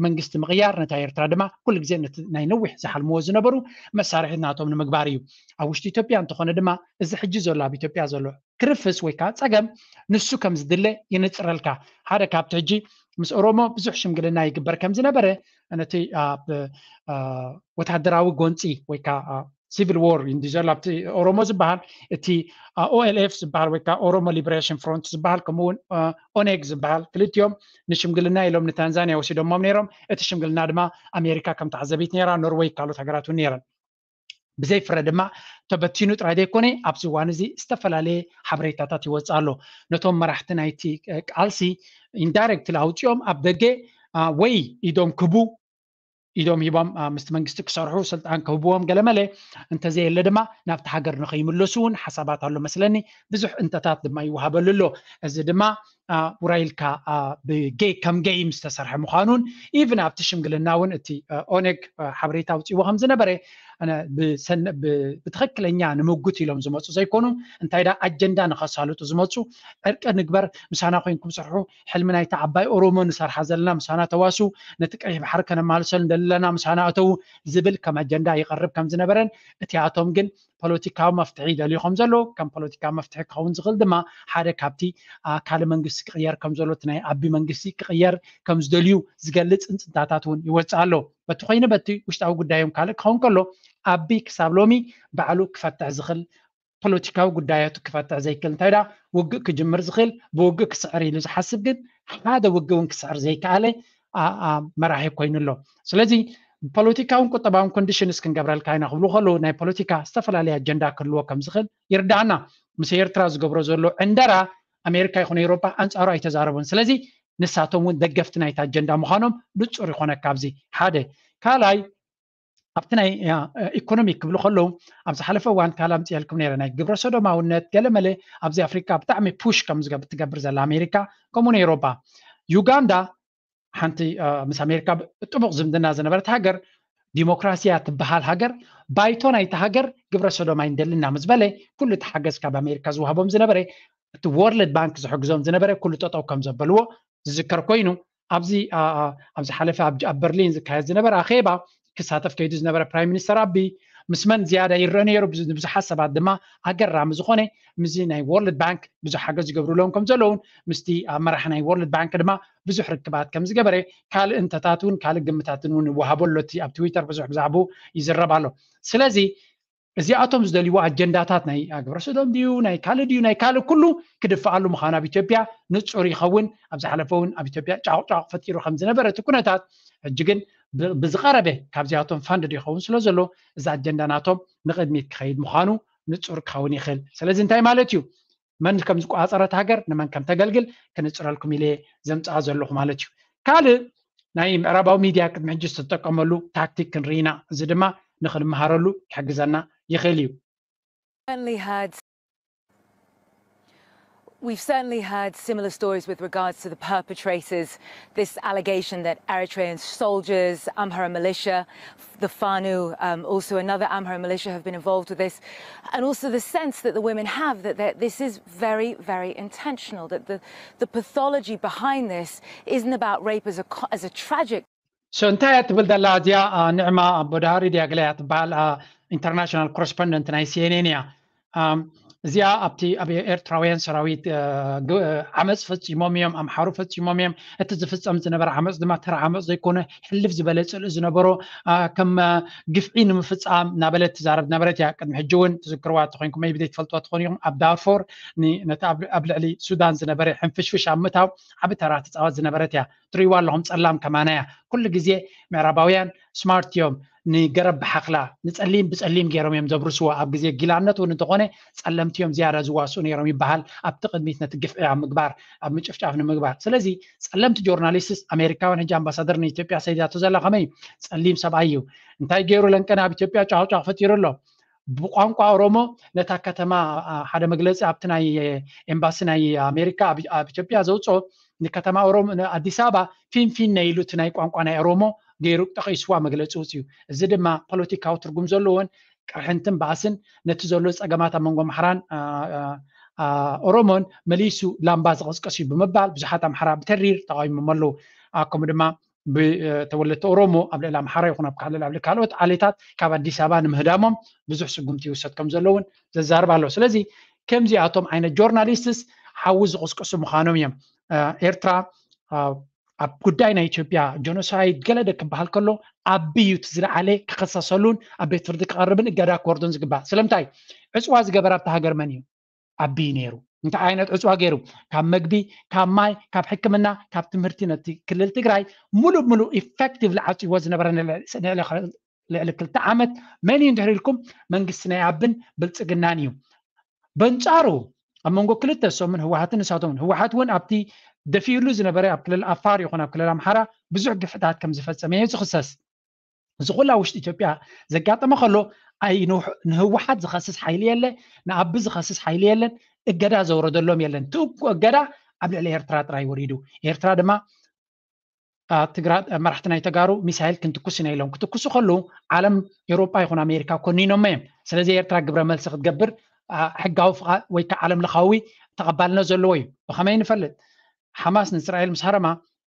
መንግስቲ ምቕያር ነታ ኤርትራ ድማ ኩሉ ግዜ ናይ ነዊሕ ዝሓልምዎ ዝነበሩ መሳርሒ ናቶም ንምግባር እዩ። ኣብ ውሽጢ ኢትዮጵያ እንተኾነ ድማ እዚ ሕጂ ዘሎ ኣብ ኢትዮጵያ ዘሎ ክርፍስ ወይ ከዓ ፀገም ንሱ ከም ዝድለ ይንፅረልካ። ሓደ ካብቲ ሕጂ ምስ ኦሮሞ ብዙሕ ሽምግልና ይግበር ከም ዝነበረ ነቲ ወታደራዊ ጎንፂ ወይ ከዓ ሲቪል ዎር እንዲ ዘሎ ኣብቲ ኦሮሞ ዝበሃል እቲ ኦኤልኤፍ ዝበሃል ወይ ከዓ ኦሮሞ ሊበሬሽን ፍሮንት ዝበሃል ከምኡውን ኦኔግ ዝበሃል ክልቲኦም ንሽምግልና ኢሎም ንታንዛንያ ወሲዶሞም ነይሮም። እቲ ሽምግልና ድማ ኣሜሪካ ከም ተዓዘቢት ነይራ፣ ኖርወይ ካልኦት ሃገራት እውን ነይረን። ብዘይ ፍረ ድማ ተበቲኑ ጥራይ ዘይኮነ ኣብዚ እዋን እዚ ዝተፈላለየ ሓበሬታታት ይወፅእ ኣሎ። ነቶም መራሕቲ ናይቲ ቃልሲ ኢንዳይሬክትሊ ኣውፂኦም ኣብ ደገ ወይ ኢዶም ክቡ ኢዶም ሂቦም ምስቲ መንግስቲ ክሰርሑ ስልጣን ክህብዎም ገለመለ እንተዘየለ ድማ ናብቲ ሃገር ንኸይምለሱ እውን ሓሳባት ኣሎ መስለኒ። ብዙሕ እንተታት ድማ ይወሃበሉ ኣሎ። እዚ ድማ ውራይ ኢልካ ብጌይ ከም ጌይ ዝተሰርሐ ምዃኑን ኢቭን ኣብቲ ሽምግልና እውን እቲ ኦነግ ሓበሬታ ኣውፅዎ ከም ዝነበረ ብትኽክለኛ ንምጉት ኢሎም ዝመፁ ዘይኮኑ እንታይ ዳ ኣጀንዳ ንኸሳልጡ ዝመፁ ዕርቂ ንግበር ምሳና ኮይንኩም ስርሑ ሕልሚ ናይታ ዓባይ ኦሮሞ ንሰርሓ ዘለና ምሳና ተዋሱ ነቲ ቀይሕ ባሕሪ ከነማልሰሉ እንደለና ምሳና እተዉ ዝብል ከም ኣጀንዳ ይቐርብ ከም ዝነበረን እቲኣቶም ግን ፖለቲካዊ መፍትሒ ይደልዩ ከም ዘለዉ ከም ፖለቲካዊ መፍትሒ ክኸውን ዝኽእል ድማ ሓደ ካብቲ ኣካል መንግስቲ ክቕየር ከም ዘሎ እቲ ናይ ኣቢ መንግስቲ ክቕየር ከም ዝደልዩ ዝገልፅ እንፅንታታት እውን ይወፅእ ኣሎ። በቲ ኮይኑ በቲ ውሽጣዊ ጉዳዮም ካልእ ክኸውን ከሎ ኣቢ ክሳብ ሎሚ ባዕሉ ክፈትሕ ዝኽእል ፖለቲካዊ ጉዳያቱ ክፈትሕ ዘይክእል እንታይ ዳ ውግእ ክጅምር ዝኽእል ብውግእ ክስዕር ኢሉ ዝሓስብ ግን ሓደ ውግእ እውን ክስዕር ዘይከኣለ መራሒ ኮይኑ ኣሎ። ስለዚ ፖለቲካውን ቁጠባውን ኮንዲሽንስ ክንገብረልካ ኢና ክብሉ ከለዉ ናይ ፖለቲካ ዝተፈላለየ ኣጀንዳ ክህልዎ ከም ዝኽእል ይርዳእና። ምስ ኤርትራ ዝገብሮ ዘሎ ዕንደራ ኣሜሪካ ይኹን ኤውሮጳ ኣንጻሩ ኣይተዛረቡን። ስለዚ ንሳቶም እውን ደገፍቲ ናይቲ ኣጀንዳ ምዃኖም ንጹር ይኾነካ። ኣብዚ ሓደ ካልኣይ ኣብቲ ናይ ኢኮኖሚ ክብሉ ከለዉ ኣብ ዝሓለፈ እዋን ካል ኣምፅኤልኩም ነይረ ናይ ግብረ ሰዶማውነት ገለመለ ኣብዚ ኣፍሪካ ብጣዕሚ ፑሽ ከም ትገብር ዘላ ኣሜሪካ ከምኡ ንኤውሮጳ ዩጋንዳ ሓንቲ ምስ ኣሜሪካ ጥቡቕ ዝምድና ዝነበረት ሃገር ዲሞክራሲያ ትበሃል ሃገር ባይቶ ናይቲ ሃገር ግብረ ሰዶም ኣይንደልና ምስ በለ ኩሉ እቲ ሓገዝ ካብ ኣሜሪካ ዝወሃቦም ዝነበረ እቲ ወርልድ ባንክ ዝሕግዞም ዝነበረ ኩሉ ጠጠው ከም ዘበልዎ ዝዝከር ኮይኑ ኣብዚ ኣብዚ ሓለፈ ኣብ በርሊን ዝካየድ ዝነበረ ኣኼባ ክሳተፍ ከይዱ ዝነበረ ፕራይም ሚኒስተር ኣቢ ምስ መን ዝያዳ ይረአ ነይሩ? ንብዙሓት ሰባት ድማ ኣገራሚ ዝኾነ ምስዚ ናይ ወርልድ ባንክ ብዙሕ ሓገዝ ዝገብሩሎም ከም ዘለውን ምስቲ ኣብ መራሕ ናይ ወርልድ ባንክ ድማ ብዙሕ ርክባት ከም ዝገበረ ካልእ እንተታት እውን ካልእ ግምታትን እውን ይወሃበሎ። እቲ ኣብ ትዊተር ብዙሕ ብዛዕባኡ ይዝረብ ኣሎ። ስለዚ እዚኣቶም ዝደልይዎ ኣጀንዳታት ናይ ግብረ ሰዶም ድዩ ናይ ካልእ ድዩ ናይ ካልእ ኩሉ ክድፍኣሉ ምዃኑ ኣብ ኢትዮጵያ ንጹር ይኸውን። ኣብ ዝሓለፈ እውን ኣብ ኢትዮጵያ ጫቕጫቕ ፈጢሩ ከም ዝነበረ እቲ ኩነታት ሕጂ ግን ብዝቐረበ ካብዚኣቶም ፋንድ ይኸውን ስለ ዘሎ እዚ ኣጀንዳ ናቶም ንቕድሚት ክኸይድ ምዃኑ ንጹር ክኸውን ይኽእል። ስለዚ እንታይ ማለት እዩ? መን ከም ዝቆጻጸረት ሃገር ንመን ከም ተገልግል ክንጽረልኩም ኢለ ዘምጽኣ ዘለኹ ማለት እዩ። ካልእ ናይ ምዕራባዊ ሚድያ ቅድሚ ሕጂ ዝተጠቀመሉ ታክቲክ ክንርኢ ኢና። እዚ ድማ ንክንመሃረሉ ክሕግዘና ይኽእል እዩ። Certainly had We've certainly heard similar stories with regards to the perpetrators. This allegation that Eritrean soldiers, Amhara militia, the Fanu, um, also another Amhara militia, have been involved with this, and also the sense that the women have that this is very, very intentional, that the, the pathology behind this isn't about rape as a, as a tragic So እንታይ እያ ትብል ዘላ እዚኣ ንዕማ ኣቦ ዳሃሪ ድያ ገለ እያ ትበሃል፣ ኢንተርናሽናል ኮረስፖንደንት ናይ ሲኤንኤን እያ። እዚኣ ኣብቲ ኣብ ኤርትራውያን ሰራዊት ዓመፅ ፈፂሞም እዮም፣ ኣምሓሩ ፈፂሞም እዮም። እቲ ዝፍፀም ዝነበረ ዓመፅ ድማ ተራ ዓመፅ ዘይኮነ ሕልፍ ዝበለ ፅልኢ ዝነበሮ ከም ግፍዒ ንምፍፃም እናበለት ትዛረብ ዝነበረት እያ። ቅድሚ ሕጂ እውን ትዝክርዋ ተኮይንኩም ቢ ዘይትፈልጥዋ ትኾኑ ኢኹም። ኣብ ዳርፎር ነቲ ኣብ ልዕሊ ሱዳን ዝነበረ ሕንፍሽፍሽ ኣብ ምእታው ዓቢ ተራ ትፃወት ዝነበረት እያ። ትሪእዋ ኣለኹም ፀላም ከማና እያ። ኩሉ ግዜ ምዕራባውያን ስማርት እዮም። ንገረብ ብሓኽላ ንፀሊም ብፀሊም ገይሮም እዮም ዘብርስዎ። ኣብ ግዜ ጊላነት እውን እንተኾነ ፀለምቲ እዮም ዝያዳ ዝዋስኡ ነይሮም ይበሃል። ኣብቲ ቅድሚት ነቲ ግፍዒ ኣብ ምግባር ኣብ ምጭፍጫፍ ንምግባር። ስለዚ ፀለምቲ ጆርናሊስትስ ኣሜሪካውያን ሕጂ ኣምባሳደር ንኢትዮጵያ ሰይዳቶ ዘላ ከመይ ፀሊም ሰብኣይ እዩ። እንታይ ገይሩ ለንቀን ኣብ ኢትዮጵያ ጫቕጫቕ ፈጢሩ ኣሎ። ብቋንቋ ኦሮሞ ነታ ከተማ ሓደ መግለፂ ኣብቲ ናይ ኤምባሲ ናይ ኣሜሪካ ኣብ ኢትዮጵያ ዘውፅኦ ንከተማ ኦሮሞ ኣዲስ ኣበባ ፊንፊነ ኢሉ እቲ ናይ ቋንቋ ናይ ኦሮሞ ገይሩ ጠቒስዋ መግለፂ ውፅኡ። እዚ ድማ ፖለቲካዊ ትርጉም ዘለዎን ቅርሕንትን ባእስን ነቲ ዘሎ ፀገማት ኣብ መንጎ ኣምሓራን ኦሮሞን መሊሱ ላምባ ዝቐስቀስ እዩ ብምባል ብዙሓት ኣምሓራ ብተሪር ተቃዊሞም ኣለዉ። ከምኡ ድማ ብተወለድቲ ኦሮሞ ኣብ ልዕሊ ኣምሓራ ይኹን ኣብ ካልእ ኣብ ካልኦት ዓሌታት ካብ ኣዲስ ኣበባ ንምህዳሞም ብዙሕ ስጉምቲ ይውሰድ ከም ዘሎ እውን ዘዛርብ ኣሎ። ስለዚ ከምዚኣቶም ዓይነት ጆርናሊስትስ ሓዊ ዝቕስቅሱ ምዃኖም እዮም። ኤርትራ ኣብ ጉዳይ ናይ ኢትዮጵያ ጀኖሳይድ ገለ ደ ክበሃል ከሎ ኣቢ እዩ እቲ ዝለዓለ ክኸሰሰሉን ኣብ ቤት ፍርዲ ክቐርብን እገዳ ክወርዶን ዝግባእ። ስለምንታይ ዕፅዋ ዝገበረ ኣብቲ ሃገር መን እዩ? ኣቢ ነይሩ። እንታይ ዓይነት ዕፅዋ ገይሩ? ካብ መግቢ፣ ካብ ማይ፣ ካብ ሕክምና፣ ካብ ትምህርቲ ነቲ ክልል ትግራይ ሙሉእ ብሙሉእ ኢፌክቲቭሊ ዓፅይዎ ዝነበረ ንልዕሊ ክልተ ዓመት መን እዩ እንድሕር ኢልኩም መንግስቲ ናይ ኣብን ብልፅግናን እዩ። በንፃሩ ኣብ መንጎ ክልተ ሰሙን ህወሓትን ንሳቶምን ህወሓት እውን ኣብቲ ደፊኡሉ ዝነበረ ኣብ ክልል ኣፋር ይኹን ኣብ ክልል ኣምሓራ ብዙሕ ግፍዕታት ከም ዝፈፀመ እዩ ዝኽሰስ። እዚ ኩላ ውሽጢ ኢትዮጵያ ዘጋጠመ ከሎ ኣይ ንህወሓት ዝኸስስ ሓይሊ የለ፣ ንኣቢ ዝኸስስ ሓይሊ የለን፣ እገዳ ዘውረደሎም የለን። ትእኩ እገዳ ኣብ ልዕሊ ኤርትራ ጥራይ ወሪዱ። ኤርትራ ድማ ትግራ መራሕቲ ናይ ተጋሩ ሚሳይል ክንትኩስ ኢና ኢሎም ክትኩሱ ከለዉ ዓለም ኤውሮጳ ይኹን ኣሜሪካ ኮኒኖሞ እዮም። ስለዚ ኤርትራ ግብረ መልሲ ክትገብር ሕጋዊ ፍቓድ ወይ ከዓ ዓለም ለኻዊ ተቐባልነት ዘለዎ እዩ። ብኸመይ ንፈልጥ? ሓማስ ንእስራኤል ምስ ሃረማ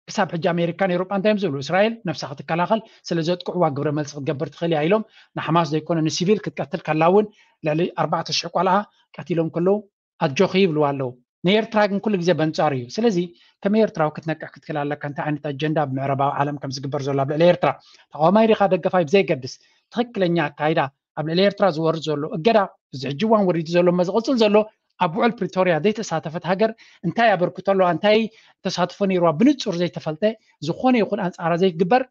ክሳብ ሕጂ ኣሜሪካን ኤውሮጳ እንታይ እዮም ዝብሉ? እስራኤል ነብሳ ክትከላኸል ስለ ዘጥቅዕዋ ግብረ መልሲ ክትገብር ትኽእል እያ ኢሎም ንሓማስ ዘይኮነ ንሲቪል ክትቀትል ከላ እውን ልዕሊ ኣርባዕተ ሽሕ ቆልዓ ቀቲሎም ከለዉ ኣጆኺ ይብልዋ ኣለዉ። ንኤርትራ ግን ኩሉ ግዜ በንጻሩ እዩ። ስለዚ ከም ኤርትራዊ ክትነቅሕ ክትክእል ኣለካ። እንታይ ዓይነት ኣጀንዳ ኣብ ምዕራባዊ ዓለም ከም ዝግበር ዘሎ ኣብ ልዕሊ ኤርትራ ተቃዋማይ ዲኻ ደገፋይ ብዘይገድስ ትኽክለኛ ኣካይዳ ኣብ ልዕሊ ኤርትራ ዝወርድ ዘሎ እገዳ እዚ ሕጂ እዋን ወሪዱ ዘሎ እሞ ዝቕጽል ዘሎ ኣብ ውዕል ፕሪቶርያ ዘይተሳተፈት ሃገር እንታይ ኣበርክቶ ኣለዋ እንታይ ተሳትፎ ነይርዋ ብንጹር ዘይተፈልጠ ዝኾነ ይኹን ኣንጻራ ዘይግበር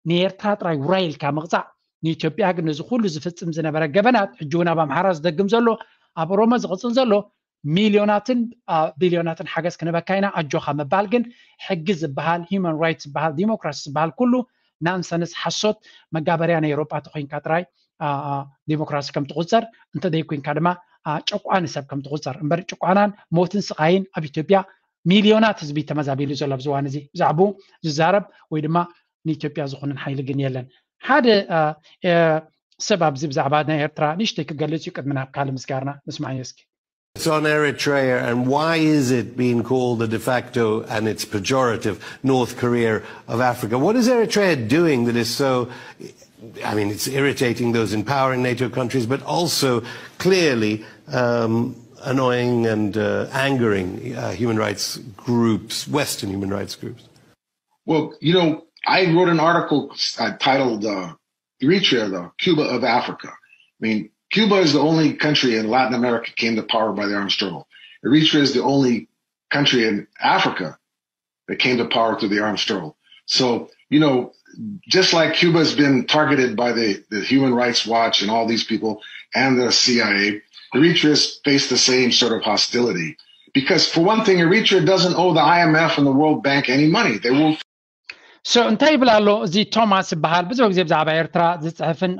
ንኤርትራ ጥራይ ውራይ ኢልካ ምቕጻዕ ንኢትዮጵያ ግን ነዚ ኩሉ ዝፍጽም ዝነበረ ገበናት ሕጂ እውን ኣብ ኣምሓራ ዝደግም ዘሎ ኣብ ኦሮሞ ዝቕጽል ዘሎ ሚልዮናትን ቢልዮናትን ሓገዝ ክንበካ ኢና ኣጆኻ ምባል ግን ሕጊ ዝበሃል ሂማን ራይትስ ዝበሃል ዲሞክራሲ ዝበሃል ኩሉ ናንሰንስ ሓሶት መጋበርያ ናይ ኤውሮጳ ተኮይንካ ጥራይ ዲሞክራሲ ከም ትቁፀር እንተዘይኮይንካ ድማ ጨቋኒ ሰብ ከም ትቁፀር እምበር ጭቋናን ሞትን ስቃይን ኣብ ኢትዮጵያ ሚልዮናት ህዝቢ ተመዛቢሉ ዘሎ ኣብዚ እዋን እዚ ብዛዕባኡ ዝዛረብ ወይ ድማ ንኢትዮጵያ ዝኹንን ሓይሊ ግን የለን ሓደ ሰብ ኣብዚ ብዛዕባ ናይ ኤርትራ ንእሽተይ ክገልፅ እዩ ቅድሚ ናብ ካልእ ምስጋርና ንስማዓዮ እስኪ It's on Eritrea, and why is it being called the de facto, and it's pejorative, North Korea of Africa? What is Eritrea doing that is so, I mean, it's irritating those in power in NATO countries, but also clearly um, annoying and uh, angering uh, human rights groups, Western human rights groups? Well, you know, I wrote an article uh, titled uh, Eritrea, the Cuba of Africa. I mean, Cuba is the only country in Latin America came to power by the armed struggle. Eritrea is the only country in Africa that came to power through the armed struggle. So, you know, just like Cuba has been targeted by the, the Human Rights Watch and all these people and the C I A, Eritrea has faced the same sort of hostility. Because for one thing, Eritrea doesn't owe the I M F and the World Bank any money. They will so እንታይ ይብል ኣሎ እዚ ቶማስ ዝበሃል ብዙሕ ግዜ ብዛዕባ ኤርትራ ዝፅሕፍን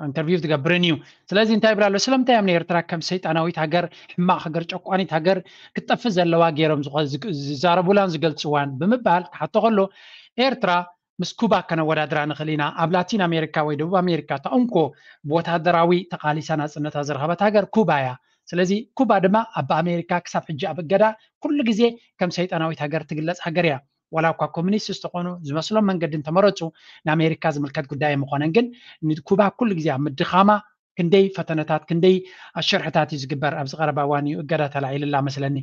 ኢንተርቪው ዝገብርን እዩ። ስለዚ እንታይ ይብል ኣሎ? ስለምንታይ እዮም ንኤርትራ ከም ሰይጣናዊት ሃገር፣ ሕማቕ ሃገር፣ ጨቋኒት ሃገር ክትጠፍእ ዘለዋ ገይሮም ዝዛረቡላን ዝገልፅዋን ብምባል ክሓቶ ከሎ፣ ኤርትራ ምስ ኩባ ከነወዳድራ ንኽእል ኢና። ኣብ ላቲን ኣሜሪካ ወይ ደቡብ ኣሜሪካ እታ እንኮ ብወታደራዊ ተቓሊሳ ናፅነታ ዝረኸበት ሃገር ኩባ እያ። ስለዚ ኩባ ድማ ኣብ ኣሜሪካ ክሳብ ሕጂ ኣብ እገዳ ኩሉ ግዜ ከም ሰይጣናዊት ሃገር ትግለፅ ሃገር እያ። ዋላ እኳ ኮሚኒስት ዝተኾኑ ዝመስሎም መንገዲ እንተመረፁ ንኣሜሪካ ዝምልከት ጉዳይ ኣይምኾነን። ግን ንኩባ ኩሉ ግዜ ኣብ ምድኻማ ክንደይ ፈተነታት ክንደይ ኣሸርሕታት እዩ ዝግበር። ኣብዚ ቀረባ እዋን እዩ እገዳ ተላዒልላ መስለኒ።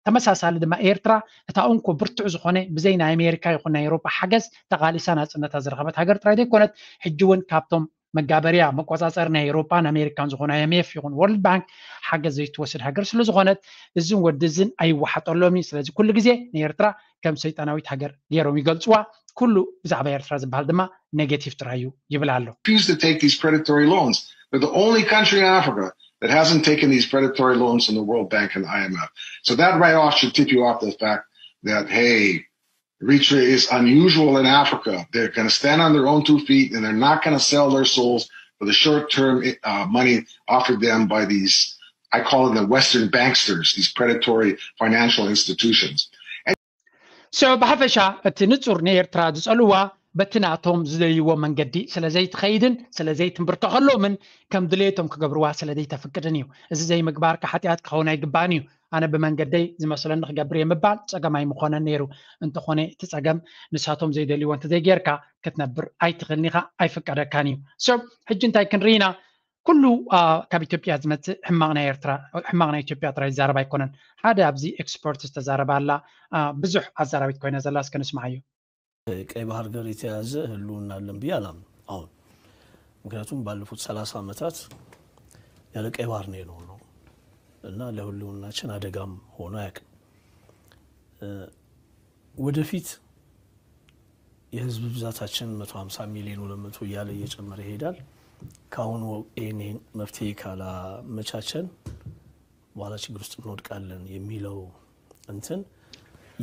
ተመሳሳሊ ድማ ኤርትራ እታ እንኮ ብርቱዕ ዝኾነ ብዘይ ናይ ኣሜሪካ ይኹን ናይ ኤውሮጳ ሓገዝ ተቓሊሳ ናፅነታ ዝረኸበት ሃገር ጥራይ ዘይኮነት ሕጂ እውን ካብቶም መጋበርያ መቆፃፀሪ ናይ ኤውሮጳን ኣሜሪካን ዝኾኑ ኣይ ኤም ኤፍ ይኹን ወርልድ ባንክ ሓገዝ ዘይትወስድ ሃገር ስለዝኾነት እዝን ወዲ እዝን ኣይወሓጠሎም እዩ። ስለዚ ኩሉ ግዜ ንኤርትራ ከም ሰይጣናዊት ሃገር ገይሮም ይገልፅዋ። ኩሉ ብዛዕባ ኤርትራ ዝበሃል ድማ ኔጌቲቭ ጥራይ እዩ ይብል ኣሎ። refuse to take these predatory loans. They're the only country in Africa that hasn't taken these predatory loans from the World Bank and the I M F. So that right off should tip you off to the fact that, hey, Eritrea is unusual in Africa. They're going to stand on their own two feet and they're not going to sell their souls for the short term uh, money offered them by these, I call them the Western banksters, these predatory financial institutions. So ብሓፈሻ እቲ ንጹር ንኤርትራ ዝጸልዋ በቲ ናቶም ዝደልይዎ መንገዲ ስለ ዘይትኸይድን ስለ ዘይትንብርከኸሎምን ከም ድሌቶም ክገብርዋ ስለ ዘይተፍቅድን እዩ። እዚ ዘይምግባርካ ሓጢኣት ክኸውን ኣይግባእን እዩ። ኣነ ብመንገደይ ዝመስለኒ ክገብር እየ ምባል ጸገም ኣይምኾነን ነይሩ። እንተኾነ እቲ ጸገም ንሳቶም ዘይደልይዎ እንተዘይጌርካ ክትነብር ኣይትኽእልን ኢኻ፣ ኣይፍቀደካን እዩ። So ሕጂ እንታይ ክንርኢ ኢና? ኩሉ ካብ ኢትዮጵያ ዝመፅእ ሕማቕ ናይ ኤርትራ ሕማቕ ናይ ኢትዮጵያ ጥራይ ዝዛረብ ኣይኮነን። ሓደ ኣብዚ ኤክስፖርት ዝተዛረበ ኣላ ብዙሕ ኣዛራቢት ኮይና ዘላ እስከ ንስምዓዮ። ቀይ ባህር ጋር የተያያዘ ህልውና አለን ብዬ አላምንም አሁን። ምክንያቱም ባለፉት ሰላሳ ዓመታት ያለ ቀይ ባህር ነው የኖርነው እና ለህልውናችን አደጋም ሆኖ አያውቅም። ወደፊት የህዝብ ብዛታችን መቶ ሃምሳ ሚሊዮን ሁለት መቶ እያለ እየጨመረ ይሄዳል። ከአሁኑ ይህን መፍትሄ ካላመቻቸን በኋላ ችግር ውስጥ እንወድቃለን የሚለው እንትን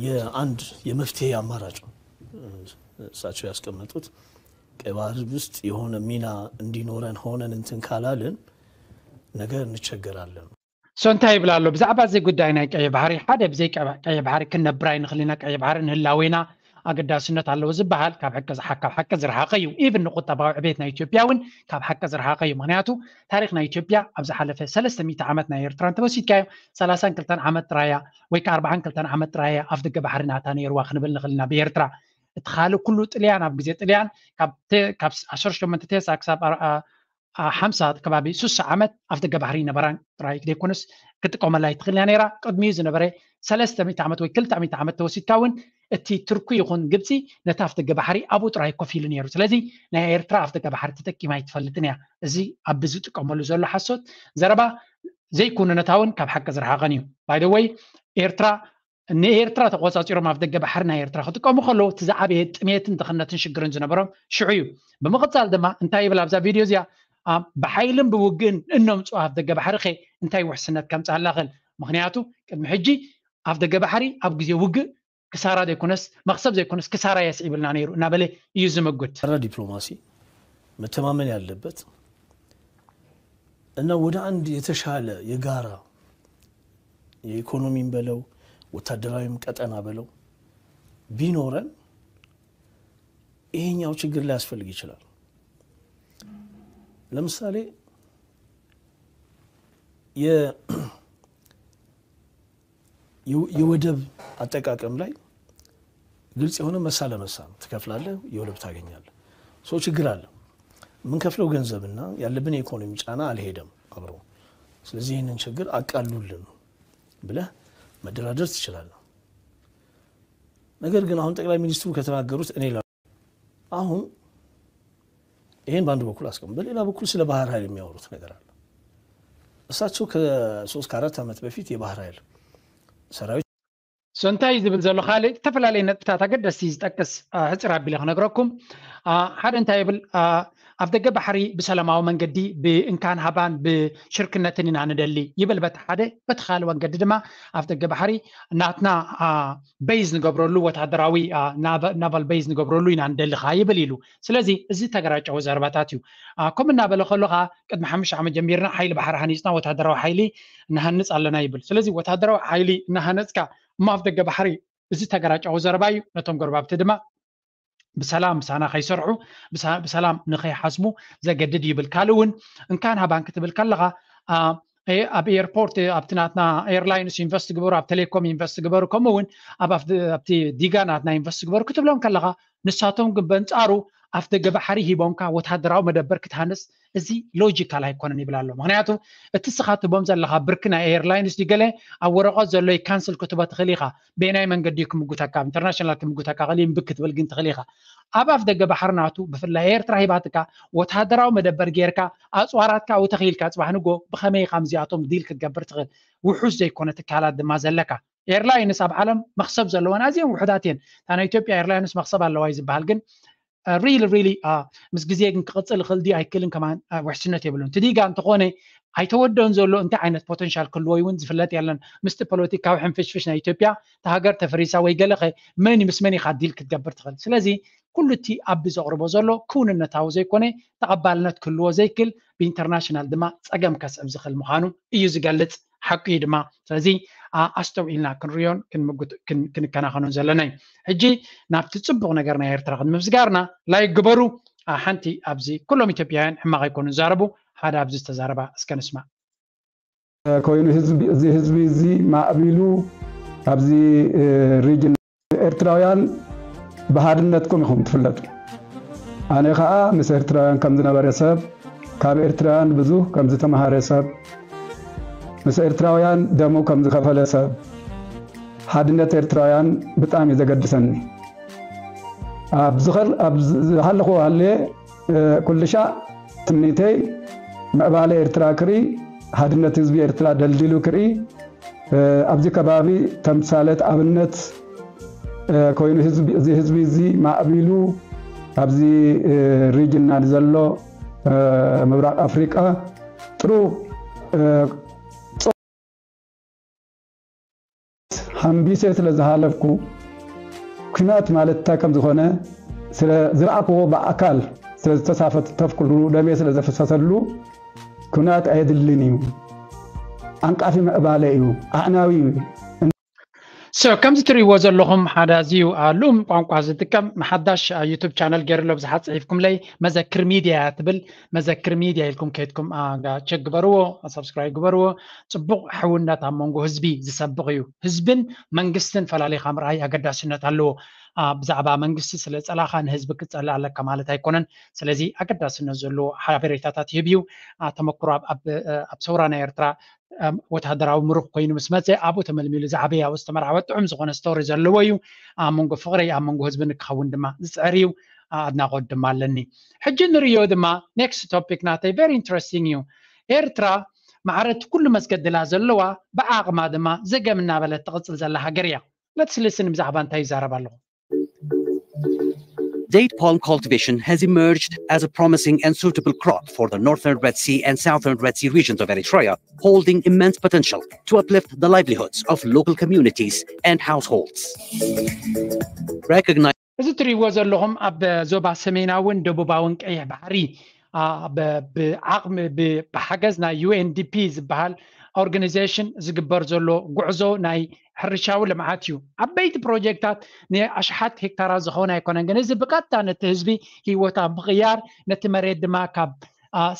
የአንድ የመፍትሄ አማራጭ ነው እሳቸው ያስቀመጡት። ቀይ ባህር ውስጥ የሆነ ሚና እንዲኖረን ሆነን እንትን ካላልን ነገ እንቸገራለን። So እንታይ ይብል ኣሎ ብዛዕባ እዚ ጉዳይ ናይ ቀይ ባህሪ? ሓደ ብዘይ ቀይ ባህሪ ክንነብር ኣይንኽእል ኢና። ቀይ ባህሪ ንህላዌና ኣገዳስነት ኣለዎ ዝበሃል ካብ ሕቂ ዝሓ- ካብ ሓቂ ዝረሓቐ እዩ። ኢቭን ንቁጠባዊ ዕቤት ናይ ኢትዮጵያ እውን ካብ ሓቂ ዝረሓቐ እዩ። ምክንያቱ ታሪክ ናይ ኢትዮጵያ ኣብ ዝሓለፈ ሰለስተ ሚእቲ ዓመት ናይ ኤርትራ እንተወሲድካዮ ሰላሳን ክልተን ዓመት ጥራያ ወይ ከዓ ኣርባዓን ክልተን ዓመት ጥራያ ኣፍ ደገ ባሕሪ ናታ ነይርዋ ክንብል ንኽእል ኢና ብኤርትራ። እቲ ካልእ ኩሉ ጥልያን ኣብ ግዜ ጥልያን ካብ ተ- ካብ ዓሰርተ ሸሞንተ ተስዓ ክሳብ ኣር- ኣ- ሓምሳ ከባቢ ሱሳ ዓመት ኣፍ ደገ ባሕሪ ነበራን ጥራይ ዘይኮነስ ክትጥቀመላ ኣይትኽእል እያ ነይራ። ቅድሚኡ ዝነበረ ሰለስተ ሚእቲ ዓመት ወይ ክልተ ሚእቲ ዓመት ተወሲድካ እውን እቲ ቱርኪ ይኹን ግብፂ ነቲ ኣፍ ደገ ባሕሪ ኣብኡ ጥራይ ኮፍ ኢሉ ነይሩ። ስለዚ ናይ ኤርትራ ኣፍ ደገ ባሕሪ ተጠቂማ ኣይትፈልጥን እያ። እዚ ኣብ ዝጥቀመሉ ዘሎ ሓሶት ዘረባ ዘይኩንነታውን ካብ ሓቂ ዝረሓቐን እዩ። By the way ኤርትራ ንኤርትራ ተቆፃፂሮም ኣፍ ደገ ባሕሪ ናይ ኤርትራ ክጥቀሙ ከለዉ እቲ ዝዓበየ ጥሜትን ድኽነትን ሽግርን ዝነበሮም ሽዑ እዩ። ብምቕፃል ድማ እንታይ ይብል ኣብዛ ቪድዮ እዚኣ? ብሓይልን ብውግእን እነምፅኦ ኣፍ ደገ ባሕሪ ኸ እንታይ ውሕስነት ከምፅኣላ ኽእል? ምኽንያቱ ቅድሚ ሕጂ ኣፍ ደገ ባሕሪ ኣብ ግዜ ውግእ ክሳራ ዘይኮነስ መኽሰብ ዘይኮነስ ክሳራ የስዒብልና ነይሩ እናበለ እዩ ዝምጉት። ጠንካራ ዲፕሎማሲ መተማመን ያለበት እና ወደ አንድ የተሻለ የጋራ የኢኮኖሚም በለው ወታደራዊም ቀጠና በለው ቢኖረን ይሄኛው ችግር ሊያስፈልግ ይችላል። ለምሳሌ የ- የወደብ አጠቃቀም ላይ ግልጽ የሆነ መሳ ለመሳ ነው። ትከፍላለህ፣ የወደብ ታገኛለህ። ሶ ችግር አለ። የምንከፍለው ገንዘብና ያለብን የኢኮኖሚ ጫና አልሄደም አብሮ። ስለዚህ ይህንን ችግር አቃሉልን ብለህ መደራደር ትችላለህ። ነገር ግን አሁን ጠቅላይ ሚኒስትሩ ከተናገሩት እኔ አሁን ይሄን በአንድ በኩል አስቀምጥ፣ በሌላ በኩል ስለ ባህር ኃይል የሚያወሩት ነገር አለ። እሳቸው ከሶስት ከአራት ዓመት በፊት የባህር ኃይል ሰራዊት ሶ እንታይ እዩ ዝብል ዘሎ ካልእ ዝተፈላለየ ነጥብታት ኣገደስቲ ዝጠቅስ ሕፅር ኣቢለ ክነግረኩም። ሓደ እንታይ ይብል፣ ኣብ ደገ ባሕሪ ብሰላማዊ መንገዲ ብእንካን ሃባን ብሽርክነትን ኢና ንደሊ ይብል በቲ ሓደ። በቲ ካልእ መንገዲ ድማ ኣብ ደገ ባሕሪ ናትና ቤዝ ንገብረሉ ወታደራዊ ናቫል ቤዝ ንገብረሉ ኢና ንደሊ ከዓ ይብል ኢሉ። ስለዚ እዚ ተገራጨዊ ዘረባታት እዩ። ከምኡ እናበለ ከሎ ከዓ ቅድሚ ሓሙሽተ ዓመት ጀሚርና ሓይሊ ባሕሪ ሃኒፅና ወታደራዊ ሓይሊ እናሃንፅ ኣለና ይብል። ስለዚ ወታደራዊ ሓይሊ እናሃነፅካ እሞ ኣብ ደገ ባሕሪ እዚ ተገራጫዊ ዘረባ እዩ። ነቶም ጎረባብቲ ድማ ብሰላም ምሳና ከይሰርሑ ብሰላም ንከይሓስቡ ዘገድድ ይብል። ካልእ እውን እንካን ሃባን ክትብል ከለካ ኣብ ኤርፖርት ኣብቲ ናትና ኤርላይንስ ኢንቨስት ግበሩ፣ ኣብ ቴሌኮም ኢንቨስት ግበሩ፣ ከምኡ እውን ኣብቲ ዲጋ ናትና ኢንቨስት ግበሩ ክትብሎም ከለካ ንሳቶም ግን በንፃሩ ኣፍ ደገ ባሕሪ ሂቦምካ ወታደራዊ መደበር ክትሃንፅ እዚ ሎጂካል ኣይኮነን ይብል ኣሎ። ምክንያቱ እቲ ስኻ ትቦም ዘለካ ብርኪ ናይ ኤርላይንስ ድዩ ገለ ኣብ ወረቀት ዘሎ ካንስል ክትቦ ትኽእል ኢኻ። በየናይ መንገዲ እዩ ክምጉተካ? ኢንተርናሽናል ክምጉተካ ክእል እምቢ ክትብል ግን ትኽእል ኢኻ። ኣብ ኣፍ ደገ ባሕሪ ናቱ ብፍላይ ኤርትራ ሂባትካ ወታደራዊ መደበር ጌርካ ኣፅዋራትካ ኣብኡ ተኽኢልካ ፅባሕ ንጎ ብኸመይ ኢኻ ምስዚኣቶም ዲል ክትገብር ትኽእል? ውሑስ ዘይኮነ ትካላት ድማ ዘለካ። ኤርላይንስ ኣብ ዓለም መኽሰብ ዘለወን ኣዝየን ውሑዳት እየን። እታ ናይ ኢትዮጵያ ኤርላይንስ መኽሰብ ኣለዋ እዩ ዝበሃል ግን ሪሊ ሪሊ ምስ ግዜ ግን ክቕፅል ይኽእል ድዩ ኣይክእልን ከማን ውሕስነት የብሉን። እቲ ዲጋ እንተኾነ ኣይተወደን ዘሎ እንታይ ዓይነት ፖተንሻል ክህልዎ እውን ዝፍለጥ የለን። ምስቲ ፖለቲካዊ ሕንፍሽፍሽ ናይ ኢትዮጵያ እታ ሃገር ተፈሪሳ ወይ ገለኸ መን ምስ መን ኢኻ ዲል ክትገብር ትኽእል? ስለዚ ኩሉ እቲ ኣቢ ዘቕርቦ ዘሎ ክውንነታዊ ዘይኮነ ተቐባልነት ክህልዎ ዘይክእል ብኢንተርናሽናል ድማ ፀገም ከስዕብ ዝኽእል ምዃኑ እዩ ዝገልፅ። ሓቂ እዩ ድማ። ስለዚ ኣስተውዒልና ክንሪዮን ክንከናኸኖን ዘለና እዩ። ሕጂ ናብቲ ፅቡቕ ነገር ናይ ኤርትራ ክንምስጋርና ላይክ ግበሩ። ሓንቲ ኣብዚ ኩሎም ኢትዮጵያውያን ሕማቕ ኣይኮኑን ዝዛረቡ ሓደ ኣብዚ ዝተዛረባ እስከ ንስማዕ። ኮይኑ እዚ ህዝቢ እዚ ማዕቢሉ ኣብዚ ሪጅን ኤርትራውያን ብሃድነትኩም ኢኹም ትፍለጡ። ኣነ ከዓ ምስ ኤርትራውያን ከም ዝነበረ ሰብ ካብ ኤርትራውያን ብዙህ ከም ዝተምሃረ ሰብ ምስ ኤርትራውያን ደሙ ከም ዝኸፈለ ሰብ ሓድነት ኤርትራውያን ብጣዕሚ እዩ ዘገድሰኒ። ኣብ ዝኸል ኣብ ዝሃለኹ ሃልየ ኩልሻዕ ትምኒተይ ምዕባለ ኤርትራ ክርኢ ሓድነት ህዝቢ ኤርትራ ደልዲሉ ክርኢ ኣብዚ ከባቢ ተምሳሌት ኣብነት ኮይኑ እዚ ህዝቢ እዚ ማዕቢሉ ኣብዚ ሪጅና ንዘሎ ምብራቕ ኣፍሪቃ ጥሩ ሃምቢሰ ስለ ዝሃለፍኩ ኩናት ማለት እንታይ ከም ዝኾነ ስለ ዝረኣክዎ ብኣካል ስለ ዝተሳተፍኩሉ ደሜ ስለ ዘፈሰሰሉ ኩናት ኣየድልን እዩ። ዓንቃፊ ምዕባለ እዩ። ኣዕናዊ እዩ። So ከምዚ ትሪእዎ ዘለኹም ሓደ ኣዝዩ ልኡም ቋንቋ ዝጥቀም ንሓዳሽ ዩቱብ ቻነል ገይርሎ ብዙሓት ፅሒፍኩምለይ መዘክር ሚድያ እያ ትብል። መዘክር ሚድያ ኢልኩም ከይድኩም ቸክ ግበርዎ፣ ሳብስክራይብ ግበርዎ። ፅቡቕ ሕውነት ኣብ መንጎ ህዝቢ ዝሰብቕ እዩ። ህዝብን መንግስትን ፈላሊኻ ምርኣይ ኣገዳስነት ኣለዎ። ብዛዕባ መንግስቲ ስለ ፀላኻ ንህዝቢ ክትፀልእ ኣለካ ማለት ኣይኮነን። ስለዚ ኣገዳስነት ዘለዎ ሓበሬታታት ይህብ እዩ። ተመክሮ ኣብ ሰውራ ናይ ኤርትራ ወታደራዊ ምሩኽ ኮይኑ ምስ መፀ ኣብኡ ተመልሚሉ ዝዓበየ ኣብኡ ዝተመርዓወ ጥዑም ዝኾነ ስቶሪ ዘለዎ እዩ። ኣብ መንጎ ፍቕሪ ኣብ መንጎ ህዝቢ ንክኸውን ድማ ዝፅዕር እዩ። ኣድናቖት ድማ ኣለኒ። ሕጂ ንርእዮ ድማ ኔክስት ቶፒክ ናተይ ቨሪ ኢንትረስቲንግ እዩ። ኤርትራ ማዕረ እቲ ኩሉ መስገድላ ዘለዋ ብዓቕማ ድማ ዘገም እናበለት ትቕፅል ዘላ ሃገር እያ። ለትስ ሊስን ብዛዕባ እንታይ ይዛረብ ኣለኹ። Date palm cultivation has emerged as a promising and suitable crop for the northern Red Sea and southern Red Sea regions of Eritrea, holding immense potential to uplift the livelihoods of local communities and households. Recognize እዚ ትሪእዎ ዘለኹም ኣብ ዞባ ሰሜናውን ደቡባውን ቀይሕ ባሕሪ ብዓቕሚ ብሓገዝ ናይ ዩ ኤን ዲ ፒ ዝበሃል ኦርጋኒዜሽን ዝግበር ዘሎ ጉዕዞ ናይ ሕርሻዊ ልምዓት እዩ። ዓበይቲ ፕሮጀክታት ንኣሽሓት ሄክታራት ዝኸውን ኣይኮነን፣ ግን እዚ ብቀጥታ ነቲ ህዝቢ ህይወት ኣብ ምቕያር ነቲ መሬት ድማ ካብ